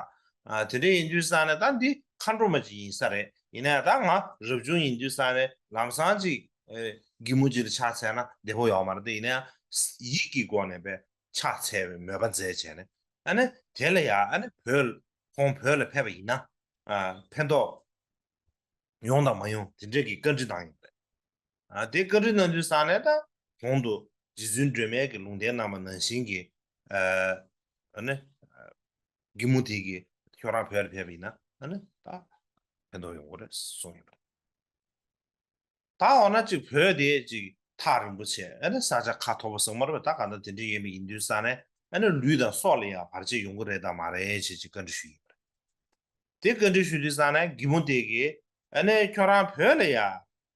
ཨ་དེ་འདྲ་ཡིན་དུས་ཙང་ནས་ད་འདི་མཁའ་འགྲོ་མ་ཅིག་ཡིན་ས་རེད། ཡིན་ན་ཡང་ད་ང་རབ་བྱུང་ཡིན་དུས་ཙང་ནས་ལམ་སང་ཅིག་ཨེ་སྒྱེ་མོ་ཅིག་ལ་ཕྱག་འཚལ་ན་བདེ་པོ་ཡོད་མ་རེད་དེ། ཡིན་ན་ཡང་ཡིད་ཀྱི་སྒོ་ནས་པས་ཕྱག་འཚལ་བའི་མོས་པ་མཛད་བྱས་ནས་ཨ་ནི་དེ་ལ་ཡང་ཨ་ནི་བོད་ཁོང་བོད་ལ་ཕེབས་པ་ཡིན་ན་ཨ་ཕན་ཐོགས་ཡོང་དང་མ་ཡོང་དེ་འདྲས་ཀྱི་བཀའ་འདྲི་གནང་ཡོད་པ་རེད། ཨ་དེ་བཀའ་འདྲི་གནང་དུས་ཙང་ནས་ད་གོང་དུ་རྗེ་བཙུན་སྒྲོལ་མས་ཀྱི་ལུང་བསྟན་གནང་བ་ནང་བཞིན་གྱི་ཨ་ཨ་ནི་སྒྱེ་མོ་དེ་གིས་ཁྱོད་རང་བོད་ལ་ཕེབས་པ་ཡིན་ན་ཨ་ནི་ད་ཕན་ཐོགས་ཡོང་གི་རེད་གསུངས་ཡོད་པ་རེད། ད་འོ་ན་ཅིག་བོད་དེ་ཅིག་ཐག་རིང་པོ་བྱས་ཨ་ནི་ས་ཆ་ཁ་ཐོར་པོ་ཟེར་མ་རེད་པས། ད་གང་ལྟར་དེ་འདྲ་ཡིན་པ་ཡིན་དུས་ཙང་ནས་ཨ་ནི་ལུས་དང་སྲོག་ལ་ཡང་བར་ཆད་ཡོང་གི་རེད་དམ་མ་རེད་ཅེས་ཅིག་བཀའ་འདྲི་ཞུས་ཡོད་པ་རེད། དེ་བཀའ་འདྲི་ཞུ་དུས་ཙང་ནས་སྒྱེ་མོ་དེ་གིས་ཨ་ནི་ཁྱོད་རང་བོད་ལ་ཡ་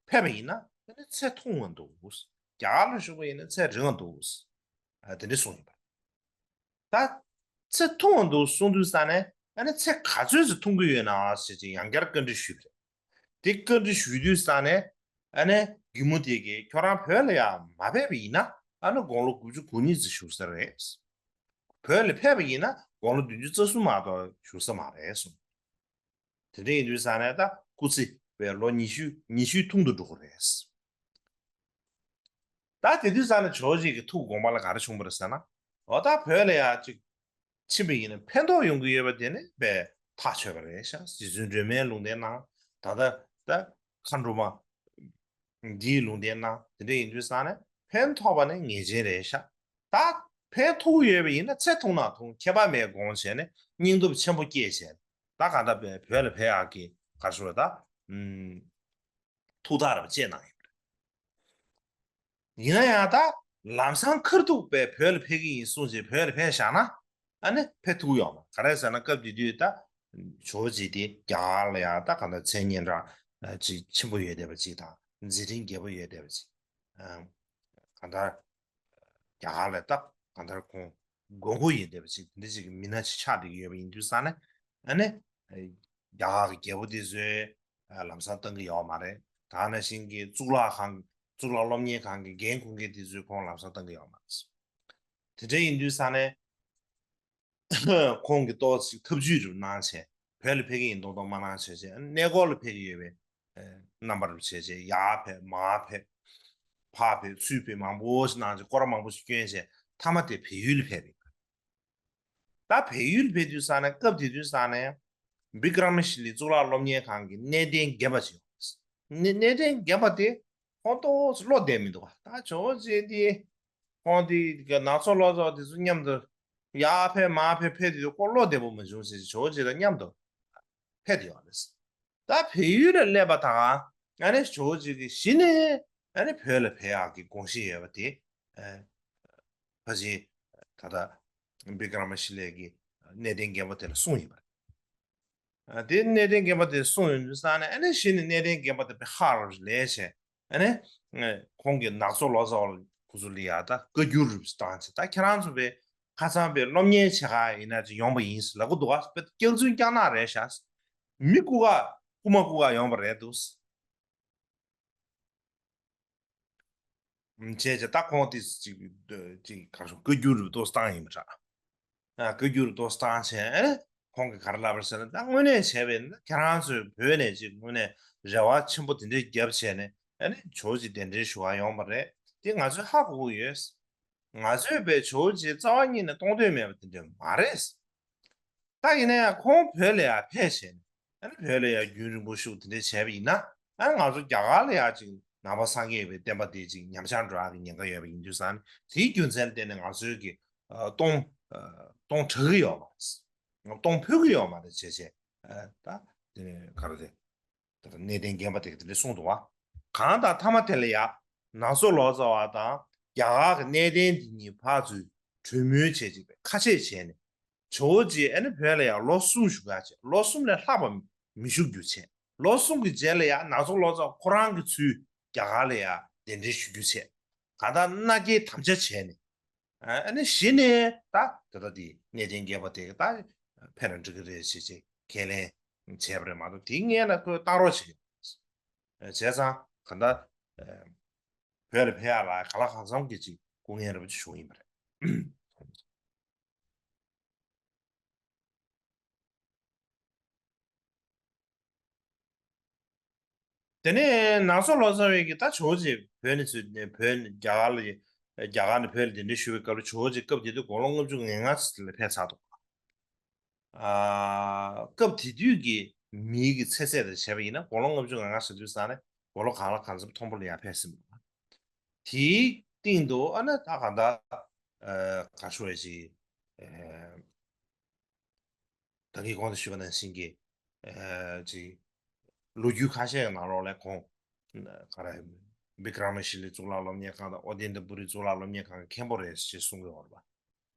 ཕེབས་པ་ཡིན་ན་ཨ་ནི་ཚེ་ཐུང་བ་འདུག་རྒྱ་གར་ལ་བཞུགས་པ་ཡིན་ན་ཚེ་རིང་བ་འདུག་ཨ་དེ་འདྲ་གསུངས་ཡོད་པ་རེད། ད་ཚེ་ཐུང་བ་འདུག་གསུངས་དུས་ཙང་ནས་ཨ་ནི་ཚེ་ག་ཚོད་ཅིག་ཐུང་གི་ཡོད་ན་ཟེར་ཅིག་ཡང་བསྐྱར་བཀའ་འདྲི་ཞུས་པ་རེད། དེ་བཀའ་འདྲི་ཞུས་དུས་ཙང་ནས་ཨ་ནི་སྒྱེ་མོ་དེ་གིས་ཁྱོད་རང་བོད་ལ་ཡང་མ་ཕེབས་པ་ཡིན་ན་ཨ་ནི་དགུང་ལོ་དགུ་བཅུ་གོ་གཉིས་ཙམ་བཞུགས་ས་རེད། བོད་ལ་ཕེབས་པ་ཡིན་ན་དགུང་ལོ་བདུན་ཅུ་རྩ་གསུམ་མ་གཏོགས་བཞུགས་ས་མ་རེད་གསུངས། དེ་འདྲ་ཡིན་དུས་ཙང་ནས་ད་སྐུ་ཚེ་བས་ལོ་ཉི་ཤུ་ཉི་ཤུའི་ཐུང་དུ་འགྲོ་གི་རེད། ད་དེ་དུས་ཙང་ནས་ཇོ་བོ་རྗེ་གི་ཐུགས་དགོངས་པ་ལ་ག་རེ་བྱུང་བ་རེད་ཟེར་ན། འོ་ད་བོད་ལ་ཡ་ཅིག་ཕྱིན་པ་ཡིན་ན་ཕན་ཐོགས་ཡོང་གི་ཡོད་པ་དེ་ནི་དཔེ་ཐག་ཆོད་པ་རེད་ཤག་རྗེ་བཙུན་སྒྲོལ་མའི་ལུང་བསྟན་གནང་། ད་ལྟ་ད་མཁའ་འགྲོ་མ་འདིའི་ལུང་བསྟན་གནང་། དེ་འདྲ་ཡིན་དུས་ཙང་ནས་ཕན་ཐོགས་པ་ནི་ངེས་ཅན་རེད་ཤག་ད་ཕན་ཐོགས་ཡོད་པ་ཡིན་ན་ཚེ་ཐུང་ན་ཐུང་ཁྱད་པར་མེད་དགོངས་བྱས་ནས་སྙིང་སྟོབས་ཆེན་པོ་སྐྱེས་བྱས་ད་ག་ད་བོད་ལ་ཕེབས་ཡག་གི་ག་རེ་ཞུ་དགོས་རེད་ད། ཐུགས་ཐག་རིང་པོ་བཅད་གནང་ཡོད་པ་རེད། ཡིན་ན་ཡང་ད་ལམ་སང་ཁ་ཐུག་པས་བོད་ལ་ཕེབས་ཀྱི་ཡིན་གསུངས་བྱས་བོད་ལ་ཕེབས་བཞག་ན་ཨ་ནི་ཕེབས་ཐུབ་ཡོད་མ་རེད། ག་རེ་ཟེར་ན་སྐབས་དེ་དུས་ད་ཇོ་བོ་རྗེ་དེ་རྒྱ་གར་ལ་ཡང་ད་གང་ལྟར་མཚན་སྙན་གྲགས་ཅིག་ཆེན་པོ་ཡོད་བསྡད་པ་ཅིག་དང་མཛད་འཕྲིན་རྒྱས་པོ་ཡོད་བསྡད་པ་ཅིག་གང་ལྟར་རྒྱ་གར་ལ་ད་གང་ལྟར་ཁོང་དགོས་མཁོ་ཡོད་བསྡད་པ་ཅིག་དེ་འདྲ་ཅིག་གི་མི་སྣ་ཅིག་ཆགས་བསྡད་ཀྱི་ཡོད་པ་ཡིན་དུས་ཙང་ནས་ཨ་ནི་རྒྱ་གར་གྱི་རྒྱལ་པོ་དེ་ཚོས་ལམ་སང་བཏང་གི་ཡོད་མ་རེད། ད་ནང་བཞིན་གྱི་གཙུག་ལག་ཁང་གཙུག་ལག་སློབ་གཉེར་ཁང་གི་འགན་འཁུར་མཁན་དེ་ཚོས་ཁོང་ལམ་སང་བཏང་གི་ཡོད་མ་རེད། དེ་འདྲ་ཡིན་དུས་ཙང་ནས་ཁོང་གིས་ཏོག་ཙམ་ཐབས་ཇུས་རུ་གནང་བྱས་བོད་ལ་ཕེབས་ཀྱི་ཡིན་མདོག་མདོག་མ་གནང་བྱས་བྱས་གནས་སྐོར་ལ་ཕེབས་ཀྱི་ཡོད་པའི་རྣམ་པ་རུ་བྱས་བྱས་ཡར་ཕེབས་མར་ཕེབས་ཕར་ཕེབས་ཚུར་ཕེབས་མང་པོ་ཞིག་གནང་བྱས་སྐོར་ར་མང་པོ་ཞིག་བསྐྱོན་བྱས་མཐའ་མ་དེ་བལ་ཡུལ་ལ་ཕེབས་ཡིན། ད་བལ་ཡུལ་ཕེབས་དུས་ཙང་ནས་སྐབས་དེ་དུས་ཙང་ནས་བི་ཀྲ་མ་ཤི་ལའི་གཙུག་ལག་སློབ་གཉེར་ཁང་གི་གནས་བརྟན་རྒན་པ་ཅིག་ཡོད། གནས་གནས་བརྟན་རྒན་པ་དེ་ཁོང་ཏོག་ཙམ་བློ་བདེ་མི་འདུག་པ། ད་ཇོ་བོ་རྗེ་འདི་ཁོང་འདི་གི་ནག་ཚོ་ལོ་ཚོ་དེ་ཚོ་མཉམ་དུ་ཡར་ཕེབས་མར་ཕེབས་ཕེབས་དུས་ཁོ་བློ་བདེ་པོ་མ་བྱུང་ཟེར་ཇོ་བོ་རྗེ་དང་མཉམ་དུ་ཕེབས་ཡོད་རེད། ད་བལ་ཡུལ་ལ་སླེབས་པ་དང་ཨ་ནི་ཇོ་བོ་རྗེ་གིས་གཞི་ནས་ཨ་ནི་བོད་ལ་ཕེབས་ཡག་གི་དགོངས་བཞེས་ཡོད་པ་དེ་ཨ་ཕལ་ཆེར་ད་ལྟ་བི་ཀྲ་མ་ཤི་ལའི་གི་གནས་བརྟན་རྒན་པ་དེ་ལ་གསུངས་ཡོད་པ་རེད། ཨ་དེ་གནས་བརྟན་རྒན་པ་དེ་གསུངས་ཡོང་དུས་ཙང་ནས་ཨ་ནི་གཞི་ནས་གནས་བརྟན་རྒན་པ་དེ་དཔེ་ཧ་ལས་བྱས་ཨ་ནི་ཁོང་གི་ནག་ཚོ་ལོ་ཙཱ་བ་ཁོ་ཚོ་ལ་ཡ་ད་བཀའ་བསྒྱུར་རུ་བཏང་བྱས་ད་ཁྱེད་རང་ཚོ་དཔེ་ཁ་སང་དཔེ་སློབ་གཉེར་བྱེད་ག་ཡིན་ན་ཅིག་ཡོང་པ་ཡིན་ཟེར་ལབ་ཀྱི་འདུག་ག་དཔེ་སྐྱག་རྫུན་སྐྱག་ནག་རེད་ཤག་མི་རྐུ་ག་རྐུ་མ་རྐུ་ག་ཡོང་པ་རེད་འདུག་བྱས་བྱས་ད་ཁོང་དེ་ཅིག་ཅིག་ག་རེ་ཞུ་བཀའ་བསྒྱུར་རུ་ཏོག་བཏང་ཡིན་པ་འདྲ། ཨ་བཀའ་བསྒྱུར་རུ་ཏོག་བཏང་བྱས་ཨ་ནི་ཁོང་གིས་ག་རེ་ལབ་པ་རེད་ཟེར་ན་ད་དངོས་གནས་བྱས་པས་ན་ཁྱེད་རང་ཚོས་བོད་ནས་ཅིག་དངོས་གནས་རེ་བ་ཆེན་པོ་དེ་འདྲའི་བརྒྱབ་བྱས་ནས་ཨ་ནི་ཇོ་བོ་རྗེ་གདན་འདྲེན་ཞུ་བ་ཡོང་པ་རེད་དེ་ང་ཚོས་ཧ་གོ་གི་ཡོད། ང་ཚོས་པའི་ཇོ་བོ་རྗེ་རྩ་བ་ཉིད་ནས་གཏོང་འདོད་མེད་པ་དེ་འདྲ་མ་རེད། ད་ཡིན་ན་ཡང་ཁོང་བོད་ལ་ཡར་ཕེབས་བྱས་ནས་ཨ་ནི་བོད་ལ་ཡར་རྒྱུན་རིང་པོ་བཞུགས་དེ་འདྲ་བྱས་པ་ཡིན་ན་ཨ་ནི་ང་ཚོ་རྒྱ་གར་ལ་ཡར་ཅིག་ ནང་པ་སངས་རྒྱས་པའི་བསྟན་པ་དེ་ཅིག་ཉམས་ཆག་འགྲོ་ཡག་གི་ཉེན་ཁ་ཡོད་པ་ཡིན་དུས་ཙང་ནས། དེའི་རྒྱུ་མཚན་ལ་བརྟེན་ནས་ང་ཚོའི་གི་ཨ་སྟོང་ཨ་སྟོང་དྲག་གི་ཡོད་མ་རེད། སྟོང་ཕོད་ཀྱི་ཡོད་མ་རེད་བྱས་བྱས། ཨ་ད་དེ་ནས་ག་རེ་རེད། ད་ལྟ་གནས་བརྟན་རྒན་པ་དེ་གིས་དེ་འདྲ་གསུངས་འདུག་བ། གང་ལྟར་མཐའ་མ་དེ་ལ་ཡ། ནང་སོ་ལོ་ཙཱ་བ་དང་རྒྱ་གར་གྱི་གནས་བརྟན་དེ་གཉིས་ཕར་ཚུར་གྲོས་མོལ་བྱས་ཅིག་པའི་ཁ་ཆད་བྱས་ནས། ཇོ་བོ་རྗེ་ཨ་ནི་བོད་ལ་ཡ་ལོ་གསུམ་བཞུགས་ཡག་བྱས། ལོ་གསུམ་ལས་ལྷག་པ་མི་བཞུགས་རྒྱུ་བྱས། ལོ་གསུམ་གྱི་རྗེས་ལ་ཡ་ནང་སོ་ལོ་ཙཱ་བ་ཁོ་རང་གི་ཚུར་རྒྱ་གར་ལ་ཡ་གདན་འདྲེན་ཞུ་རྒྱུ་བྱས། གང་ལྟར་མནའ་སྐྱེལ་དམ་བཅའ་བྱས་ནས། ཨ་ནི་གཞི་ནས་ད་ད་ལྟ་དེ་གནས་བརྟན་རྒན་པ་དེ་ད་ཕེབས་ན་འགྲིག་གི་རེད་ཅེས་ཅེས་ཁས་ལེན་བྱས་པ་རེད་མ་གཏོགས། དེའི་སྔོན་ལ་ཁོས་བཏང་རོགས་བྱེད་ཀྱི་མ་རེད། བྱས་ཙང་གང་ལྟར་བོད་ལ་ཕེབས་ཡག་ལ་གང་ལ་གང་འཚམ་གྱི་ཅིག་སྐུ་ངལ་རེ་བ་ཅིག་བྱུང་ཡིན་པ་རེད། དེ་ནས་ནང་སོ་ལོ་ཙཱ་བས་ཀྱི་ད་ཇོ་བོ་རྗེ་བོད་ནས་ཚུར་ནས་བོད་ནས་རྒྱ་གར་ལ་རྒྱ་གར་ནས་བོད་ལ་གདན་འདྲེན་ཞུ་བའི་སྐབས་ལ་ཇོ་བོ་རྗེ་སྐབས་དེ་དུས་དགུང་ལོ་ལྔ་བཅུ་ང་ལྔ་ཙམ་ལ་ཕེབས་ཚར་འདུག་ཨ་སྐབས་དེ་དུས་ཀྱི་མིའི་གི་ཚེ་ཚད་དང་བྱས་པ་ཡིན་ན་དགུང་ལོ་ལྔ་བཅུ་ང་ལྔ་ཟེར་དུས་ཙང་ནས་དགུང་ལོ་གང་ལ་གང་འཚམ་མཐོན་པོ་ལ་ཡར་ཕེབས་ཟིན་པ། དེའི་སྟེང་དུ་ཨ་ནི་ད་གང་ལྟར་ཨ་ག་ཞུ་བ་ཞིག་ཨ་ད་གིན་གོང་དུ་ཞུས་པ་ནང་བཞིན་གྱི་ཨ་ཅིག་ལོ་རྒྱུས་ཁ་ཤས་ཀྱི་ནང་ལོགས་ལ་ཁོང་ག་རེ་བི་ཀྲ་མ་ཤི་ལའི་གཙུག་ལག་སློབ་གཉེར་ཁང་དང་ཨོ་ཏནྟ་པུ་རི་གཙུག་ལག་སློབ་གཉེར་ཁང་གི་མཁན་པོ་རེད་ཅེས་གསུང་གི་ཡོད་རེད་པ།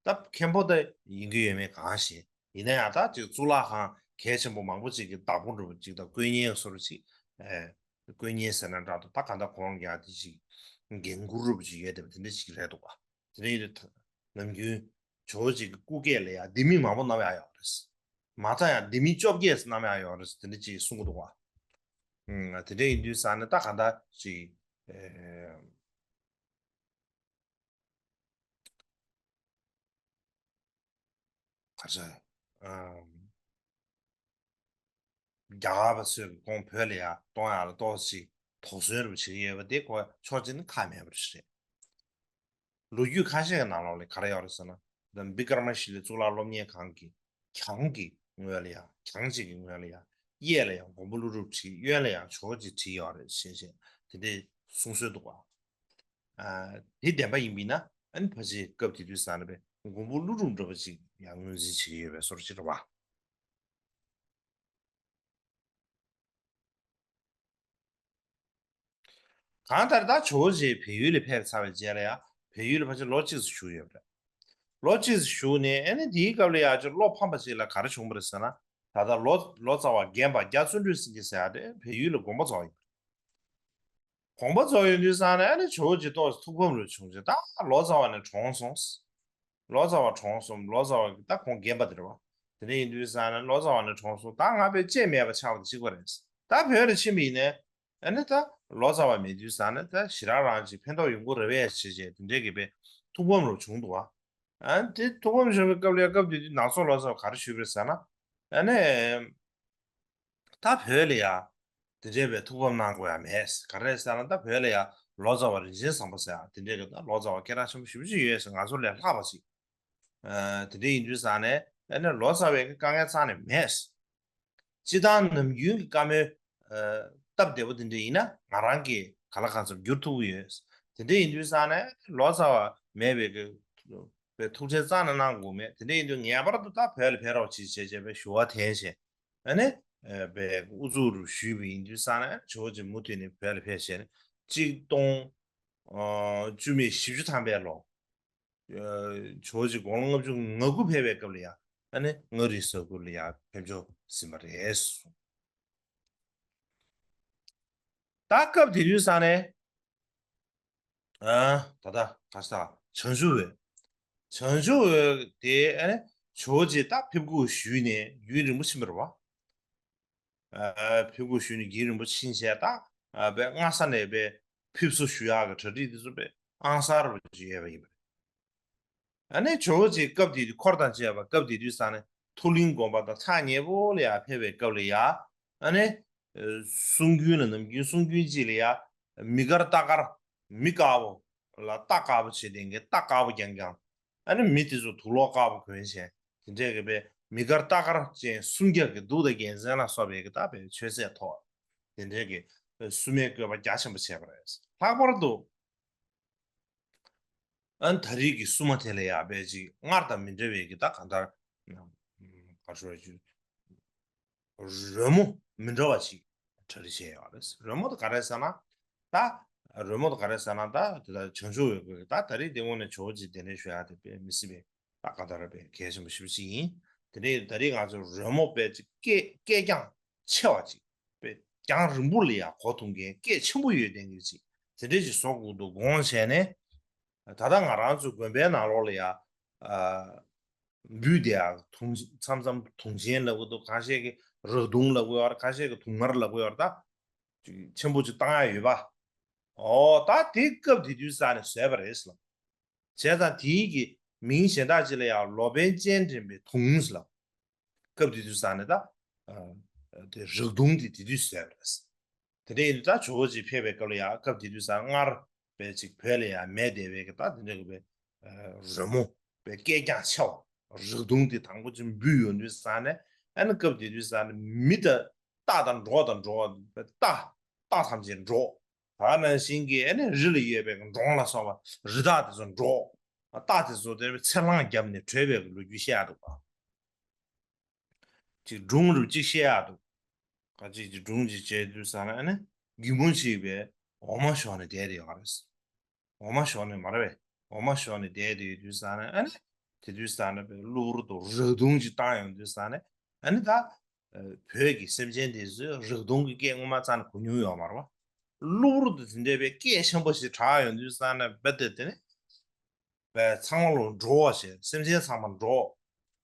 ད་མཁན་པོ་ད་ཡིན་གྱི་ཡོད་མེད་གང་ཤེས། ཡིན་ན་ཡང་ད་ཅིག་གཙུག་ལག་ཁང་གལ་ཆེན་པོ་མང་པོ་ཅིག་གི་བདག་པོ་འདྲ་པོ་ཅིག་དང་བསྐོ་གཉེར་བཟོ་འདྲ་ཅིག་ཨེ། བསྐོ་གཉེར་ཟེར་ན་འདྲ་འདུག་ད་གང་ལྟར་ཁོང་ཡང་དེ་ཅིག་འགན་འཁུར་འདྲ་པོ་ཅིག་ཡོད་བསྡད་པ་དེ་འདྲ་ཅིག་རེད་འདུག་པ། དེ་འདྲ་ཡིན་དུས་ནམ་རྒྱུན་ཇོ་བོ་རྗེ་གི་སྐུ་སྐེ་ལ་ཡང་ལྡེ་མིག་མང་པོ་བསྣམས་ཡག་ཡོད་རེད། མ་མཐའ་ཡང་ལྡེ་མིག་བཅོ་བརྒྱད་བསྣམས་ཡག་ཡོད་རེད་དེ་འདྲ་ཅིག་གསུང་གི་འདུག་པ། ཨུམ། དེ་འདྲ་ཡིན་དུས་ཙང་ནས་ད་གང་ལྟར་ཅིག་ཨེ། ག་རེ་ཟེར། ཨམ། རྒྱ་གར་པ་ཚོས་ཁོང་བོད་ལ་ཡར་གཏོང་ཡག་ལ་ཏོག་ཙམ་དོགས་ཟོན་རུ་བྱེད་ཀྱི་ཡོད་པ་དེ་ཁོ་ཕྱོགས་གཅིག་ནས་ཁག་མེད་པ་རེད། ལོ་རྒྱུས་ཁ་ཤས་ཀྱི་ནང་ལོགས་ལ་ག་རེ་ཡོད་རེད་ཟེར་ན། ད་བི་ཀྲ་མ་ཤི་ལའི་གཙུག་ལག་སློབ་གཉེར་ཁང་གི་གྱང་གི་ངོས་ལ་ཡང་། གྱང་གཅིག་གི་ངོས་ལ་ཡང་གཡས་ལ་ཡང་མགོན་པོ་ཀླུ་སྒྲུབ་བྲིས། གཡོན་ལ་ཡང་ཇོ་བོ་རྗེ་བྲིས་ཡོད་རེད་ཞེས་བྱས་དེ་འདྲའི་གསུང་སྲོལ་འདུག་པ། ཨ། དེ་བདེན་པ་ཡིན་པས་ན་ཨ་ནི་ཕལ་ཆེར་སྐབས་དེ་དུས་ཙང་ནས་པའི་མགོན་པོ་ཀླུ་སྒྲུབ་འདྲ་པོ་ཅིག་ཡང་ངོས་འཛིན་བྱེད་ཀྱི་ཡོད་པའི་བཟོ་འདྲ་ཅིག་རེད་པ། གང་ལྟར་ད་ཇོ་བོ་རྗེ་བལ་ཡུལ་ལ་ཕེབས་ཚར་བའི་རྗེས་ལ་ཡང་བལ་ཡུལ་ལ་ཕལ་ཆེར་ལོ་གཅིག་ཙམ་བཞུགས་ཡོད་པ་རེད། ལོ་གཅིག་ཙམ་བཞུགས་ནས་ཨ་ནི་དེའི་སྐབས་ལ་ཡང་ཅིག་བློ་ཕམ་པ་ཅིག་ལ་ག་རེ་བྱུང་བ་རེད་ཟེར་ན། ད་ལྟ་ལོ་ལོ་ཙཱ་བ་རྒན་པ་རྒྱ་བརྩོན་འགྲུས་སེང་གེ་ཟེར་ཡག་དེ་བལ་ཡུལ་ལ་དགོངས་པ་རྫོགས་ཡོད་པ་རེད། དགོངས་པ་རྫོགས་ཡོང་དུས་ཙང་ནས་ཨ་ནི་ཇོ་བོ་རྗེ་ཏོག་ཙམ་ཐུགས་ཕམ་རུ་བྱུང་རྗེས་ད་ལོ་ཙཱ་བ་ནས་གྲོངས་སོང་། ལོ་ཙཱ་བ་གྲོངས་སོང་། ལོ་ཙཱ་བ་ད་ཁོང་རྒན་པ་དེ་རེད་པ། དེ་འདྲ་ཡིན་དུས་ཙང་ནས་ལོ་ཙཱ་བ་ནས་གྲོངས་སོང་། ད་ང་དཔེ་སྐྱིད་མེད་པ་ཆགས་པ་དེ་གཅིག་པ་རེད། ད་བོད་ལ་ཕྱིན་པ་ཡིན་ནའི་ཨ་ནི་ད་ལོ་ཙཱ་བ་མེད་དུས་ཙང་ནས་ད་ཞེ་དྲག་རང་ཅིག་ཕན་ཐོགས་ཡོང་གི་རེད་པས་ཞེས་བྱས་དེ་འདྲའི་གི་དཔེ་ཐུགས་ཕམ་རུ་བྱུང་འདུག་པ། ཨ་ནི་དེ་ཐུགས་ཕམ་བྱུང་བའི་སྐབས་ལ་ཡ་སྐབས་དེ་དུས་ནང་སོ་ལོ་ཙཱ་བ་ག་རེ་ཞུས་པ་རེད་ཟེར་ན། ཨ་ནི། ད་བོད་ལ་ཡ། དེ་འདྲའི་བའི་ཐུགས་ཕམ་གནང་དགོས་ཡ་མེད། ག་རེ་ཟེར་ན་ད་བོད་ལ་ཡ་ལོ་ཙཱ་བ་རིན་ཆེན་བཟང་པོ་ཟེར་ཡ་དེ་འདྲའི་གི་ད་ལོ་ཙཱ་བ་སྐད་གྲགས་ཆེན་པོ་ཞེ་པོ་ཅིག་ཡོད་ཟེར། ང་ཚོ་ལས་ལྷག་པ་ཅིག་ཨ། དེ་འདྲ་ཡིན་དུས་ཙང་ནས་ཨ་ནི་ལོ་ཙཱ་བའི་གི་དཀའ་ངལ་རྩ་ནས་མེད། སྤྱིར་བཏང་ནམ་རྒྱུན་གྱི་བཀའ་མོལ་ཨ། སྟབས་བདེ་པོ་དེ་འདྲ་ཡིན་ན་ང་རང་གིས་གང་ལ་གང་འཚམ་བསྒྱུར་ཐུབ་ཀྱི་ཡོད། དེ་འདྲ་ཡིན་དུས་ཙང་ནས་ལོ་ཙཱ་བ་མེད་པའི་གི་པའི་ཐུགས་ཁྲལ་རྩ་ནས་གནང་དགོས་མེད། དེ་འདྲ་ཡིན་དུས་ངེས་པར་དུ་ད་བོད་ལ་ཕེབས་རོགས་གྱིས་བྱས་བྱས་པའི་ཞུ་བ་འཐེན་བྱས། ཨ་ནི། ཨ། པའི་ཨུ་ཚུགས་རུ་ཞུས་པ་ཡིན་དུས་ཙང་ནས་ཇོ་བོ་རྗེ་མུ་མཐུད་ནས་བོད་ལ་ཕེབས་བྱས་ནས་གཅིག་སྟོང་ཨ། བཅུ་མེད་བཞི་བཅུ་ཐམ་པའི་ལོ། ཨ། ཇོ་བོ་རྗེ་དགུང་ལོ་ལྔ་བཅུ་ང་དགུ་ཕེབས་པའི་སྐབས་ལ་ཡང་ཨ་ནི་མངའ་རིས་ས་ཁུལ་ལ་ཡང་ཕེབས་འབྱོར་ཟིན་པ་རེད། ད་སྐབས་དེ་དུས་ཙང་ནས། ཨ། ད་ལྟ་ག་ས་བྱང་ཆུབ་འོད། བྱང་ཆུབ་འོད་དེ་ཨ་ནི་ཇོ་བོ་རྗེ་ད་ཕེབས་སྒུག་ཞུས་ནས་རྒྱུན་རིང་པོ་ཕྱིན་པ་རེད་པ། ཨ། ཕེབས་སྒུག་ཞུས་ནས་རྒྱུན་རིང་པོ་ཕྱིན་བྱས་ད། ཨ། པའི་སྔ་ས་ནས་པའི་ཕེབས་བསུ་ཞུ་ཡག་གི་གྲ་སྒྲིག་དེ་ཚོ་པའི་ཨང་གསར་པ་ཅིག་ཡོད་པ་ཡིན་པ་རེད། ཨ་ནི་ཇོ་བོ་རྗེ་སྐབས་དེ་དུས་འཁོར་དང་བཅས་པ་སྐབས་དེ་དུས་ཙང་ནས་ཐུགས་གླིང་དགོན་པ་དང་ཐག་ཉེ་པོ་ལ་ཡར་ཕེབས་པའི་སྐབས་ལ་ཡ། ཨ་ནི། ཨ། གསུང་རྒྱུན་ལ་ནམ་རྒྱུན་གསུང་རྒྱུན་གཅིག་ལ་ཡ། མི་དཀར་རྟ་དཀར། མི་དཀར་པོ་ལ་རྟ་དཀར་པོ་བྱེད་དེ་གི་རྟ་དཀར་པོ་རྐྱང་རྐྱང་། ཨ་ནི་མི་དེ་ཚོ་དུག་ལོག་དཀར་པོ་གོན་བྱས། དེ་འདྲས་གི་པའི་མི་དཀར་རྟ་དཀར་ཅན་སུམ་བརྒྱ་གི་གདུགས་དང་རྒྱལ་མཚན་ལ་སོགས་པའི་གི་ད་པའི་མཆོད་རྫས་ཐོགས། དེ་འདྲས་གི་ སྲུང་མའི་བཀོད་པ་རྒྱ་ཆེན་པོ་བྱས་པ་རེད། ལྷག་པར་དུ། ཨ་ནི་ད་རེས་ཀྱི་སྲུང་མ་དེ་ལ་ཡང་དཔེ་ཅིག་སྔར་དང་མི་འདྲ་བའི་གི་ད་གང་ལྟར། ག་རེ་ཞུ་དགོས་རེད། རོལ་མོ་མི་འདྲ་བ་ཅིག་གྲ་སྒྲིག་བྱས་ཡོད་རེད། རོལ་མོ་དེ་ག་རེ་ཟེར་ན། ད་རོལ་མོ་དེ་ག་རེ་ཟེར་ན། ད་དེ་ད་བྱང་ཆུབ་འོད་ཀྱི་ད་ད་རེས་དེ་དངོས་གནས་ཇོ་བོ་རྗེ་གདན་འདྲེན་ཞུ་ཡག་དེ་དཔེ་མི་སྲིད་པའི་ད་གང་ལྟར་དཔེ་གལ་ཆེན་པོ་ཞེ་པོ་ཅིག་ཡིན། དེ་ནས་ད་རེས་ང་ཚོ་རོལ་མོ་དཔེ་ཅིག་སྐད་སྐད་རྒྱང་ཆེ་བ་ཅིག་དཔེ་རྒྱང་རིང་པོ་ལ་ཡང་གོ་ཐུབ་མཁན་སྐད་ཆེན་པོ་ཡོད་བསྡད་མཁན་ཅིག་དེ་འདྲས་ཅིག་བཟོ་དགོས་འདུག་དགོངས་བྱས་ནས། ད་ལྟ་ང་རང་ཚོའི་དགོན་པའི་ནང་ལོགས་ལ་ཡང་། ཨ། འབུད་དེ་ཡང་དུང་མཚམས་མཚམས་དུང་ཆེན་ལབ་ཀྱི་འདུག་ཁ་ཤས་ཀྱིས་རག་དུང་ལབ་ཀྱི་ཡོད་རེད། ཁ་ཤས་ཀྱིས་དུང་དམར་ལབ་ཀྱི་ཡོད་རེད། ད་ཅིག་ཆེན་པོ་ཅིག་བཏང་ཡ་ཡོད་པ། ཨོ་ད་དེ་སྐབས་དེ་དུས་ས་ནས་བཟོས་པ་རེད་ཟེར་ལ། བྱས་ཙང་དེའི་གི་མིང་གཞན་དག་ཅིག་ལ་ཡང་ལོ་པཎ་སྤྱན་འདྲེན་པའི་དུང་ཟེར་ལ། སྐབས་དེ་དུས་ས་ནས་ད། ཨ། དེ་རག་དུང་དེ་དེ་དུས་བཟོས་པ་རེད། དེ་འདྲ་ཡིན་དུས་ད་ཇོ་བོ་རྗེ་ཕེབས་པའི་སྐབས་ལ་ཡང་སྐབས་དེ་དུས་ས་སྔར་དཔེ་ཅིག་བོད་ལ་ཡང་མེད་བསྡད་པའི་གི་ད་དེ་འདྲ་གི་དཔེ་རོལ་མོ་དཔེ་སྐད་རྒྱང་ཆེ་བ་རག་དུང་དེ་དང་པོ་ཅིག་འབུད་ཡོང་དུས་ས་ནས། ཨ་ནི་སྐབས་དེ་དུས་ས་ནས་མི་དང་རྟ་དང་འགྲོ་དང་འགྲོ་རྟ་རྟ་ཐམས་ཅད་འགྲོ། ད་ནང་བཞིན་གྱི་ཨ་ནི་རི་ལ་ཡོད་པའི་འབྲོང་ལ་སོགས་པ་རི་དྭགས་དེ་ཚོ་འགྲོ། རྟ་དེ་ཚོ་དེ་ཚེར་ལང་བརྒྱབ་ནས་བྲོས་པའི་ལོ་རྒྱུས་བཤད་ཡག་འདུག་ག་ཅིག་སྒྲུང་རུ་གཅིག་བཤད་ཡག་འདུག་ཁ་ཅིག་ཅིག་སྒྲུང་ཅིག་བྱས་དུས་ས་ན་ཨ་ནི་རྒྱུ་མོ་ཅིག་པའི་འོ་མ་ཞོག་ནས་བསྡད་དེ་ཡོད་རེད། འོ་མ་ཞོག་ནས་མ་རེད་པས། འོ་མ་ཞོག་ནས་བསྡད་དེ་ཡོད་དུས་ས་ན་ཨ་ནི་དེ་དུས་ས་ན་པའི་གློ་བུར་དུ་རག་དུང་ཅིག་བཏང་ཡོང་དུས་ས་ན་ཨ་ནི་ད་བོད་ཀྱི་སེམས་ཅན་དེ་ཚོས་རག་དུང་གི་སྐད་སྔོན་མ་རྩ་ནས་གོ་མྱོང་ཡོད་མ་རེད་པ། གློ་བུར་དུ་དེ་འདྲའི་པའི་སྐད་ཆེན་པོ་ཞིག་གྲགས་ཡོང་དུས་ས་ན་རྦད་དེ་དེ་ནི། པའི་ཚང་མ་ལོ་འགྲོ་བ་བྱས། སེམས་ཅན་ཚང་མ་འགྲོ།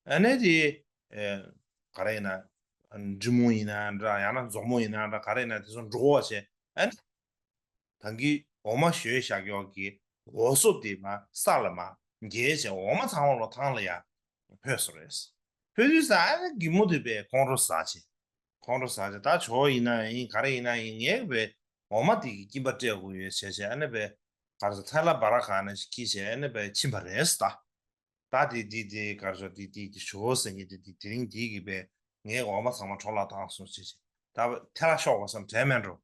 ཨ་ནི་དེ། ཨེ། ག་རེ་ཡིན་ན། འབྲི་མོ་ཡིན་ན་འདྲ། ཡང་ན་མཛོ་མོ་ཡིན་ན་འདྲ། ག་རེ་ཡིན་ན་དེ་ཚོ་འགྲོ་བ་བྱས། ཨ་ནི། ད་གིན་འོ་མ་བཞོས་བཞག་ཡོད་ཀྱི་འོ་སོབ་དེ་མར་ས་ལ་མར་འགྱེལ་བྱས་འོ་མ་ཚང་མ་ལོ་ཐང་ལ་ཡར་འཕོས་སོང་རེད། འཕོས་དུས་ས་ཨ་ནི་རྒན་མོ་དེ་པའི་ཁོང་ཁྲོ་ཟ་བྱས། ཁོང་ཁྲོ་ཟ་བྱས། ད་ཇོ་བོ་ཡིན་ན་ཡིན། ག་རེ་ཡིན་ན་ཡིན། ངས་པའི་འོ་མ་དེ་གི་སྐྱིན་པ་སྤྲད་དགོས་ཡོད་བྱས་བྱས། ཨ་ནི་པའི་ག་རེ་ཟེར། ཐལ་བ་བ་ར་ག་ནས་འཁྱེར་བྱས། ཨ་ནི་པའི་ཕྱིན་པ་རེད་ཟེར། ད་ད་དེ་དེ་དེ་ག་རེ་ཟེར། དེ་དེ་དེ་ཇོ་བོ་ཟེར་མཁན་དེ་དེ་དེ་རིང་དེ་གི་པའི་ངའི་འོ་མ་ཚང་མ་འཕྲོ་བརླག་བཏང་སོང་བྱས་བྱས། ད་ཐལ་བ་ཤོར་དགོས་བསམ་དྲན་མེད་འགྲོ།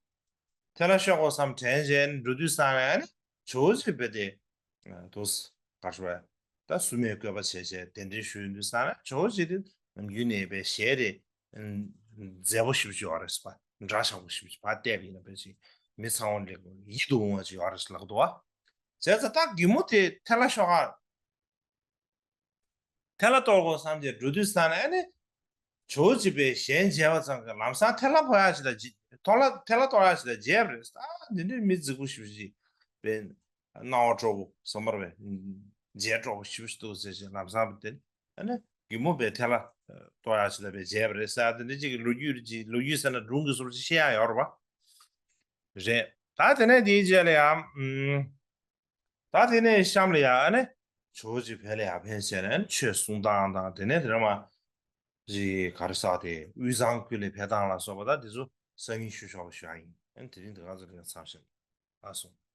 ཐལ་བ་ཤོར་དགོས་བསམ་དྲན་བྱས་འགྲོ་དུས་ས་ན་ཨ་ནི་ཇོ་བོ་ཅིག་པའི་དེ། དུས། ག་རེ་ཟེར། ད་སྲུང་མའི་བཀོད་པ་བྱས་བྱས་གདན་འདྲེན་ཞུས་དུས་ས་ན་ཇོ་བོ་རྗེ་དེ་ནམ་རྒྱུན་ནས་པའི་ཞལ་དེ་མཛེས་པོ་ཞེ་པོ་ཅིག་ཡོད་རེད་ཟེར་བ། འདྲ་ཆགས་པོ་ཞེ་པོ་ཅིག་ཕར་བལྟས་པ་ཡིན་ན་དཔེ་ཅིག་མི་ཚང་མ་ལ་ཡིད་དུ་འོང་བ་ཅིག་ཡོད་རེད་ཟེར་ལབ་འདུག་བ། བྱས་ཙང་ད་རྒན་མོ་དེ་ཐལ་བ་ཤོར་ག་ཐལ་བ་གཏོར་དགོས་བསམ་བྱས་འགྲོ་དུས་ས་ན་ཨ་ནི། ཇོ་བོ་རྗེ་པའི་ཞལ་མཇལ་བ་ཙམ་གྱིས་ལམ་སང་ཐལ་བ་གཏོར་ཡག་ཅིག་ལ་མཇལ། ཐལ་བ་ཐལ་བ་གཏོར་ཡག་ཅིག་ལ་མཇལ་བ་རེད། ཨ་འདི་འདྲའི་མི་རྫིག་པོ་ཞེ་པོ་ཅིག་པའི་སྣང་བ་སྤྲོ་པོ་བསམ་པར་བས་མཇལ་སྤྲོ་པོ་ཞེ་པོ་ཞིག་འདུག་ཟེར་བྱས་ལམ་སང་དེ་ཨ་ནི་རྒན་མོ་པའི་ཐལ་བ་གཏོར་ཡག་ཅིག་ལ་པའི་མཇལ་བ་རེད་ཟེར། དེ་འདྲ་ཅིག་གི་ལོ་རྒྱུས་ཅིག་ལོ་རྒྱུས་ཟེར་ན་སྒྲུང་གི་བཟོ་འདྲ་ཅིག་བཤད་ཡག་ཡོད་རེད་པ། རེད། ད་དེ་ནས་དེའི་རྗེས་ལ་ཡང་། ད་དེ་ནས་གཤམ་ལ་ཡང་ཨ་ནི་ཇོ་བོ་རྗེ་བོད་ལ་ཡར་ཕེབས་བྱས་ནས་ཆོས་གསུང་སྟངས་དང་། དེ་ནས་དེ་རིང་མ་རྗེ་ག་རེ་ཟེར། དེ་དབུས་གཙང་ཁུལ་ལ་ཕེབས་སྟངས་ལ་སོགས་པ་ད་དེ་ཚོ་སང་ཉིན་ཞུ་ཆོག་པ་ཞུ་ཡག་ཡིན། ཨ་ནི་དེ་རིང་འདི་ག་ཚོད་ལ་མཚམས་བཞག་ཨ་སོང་།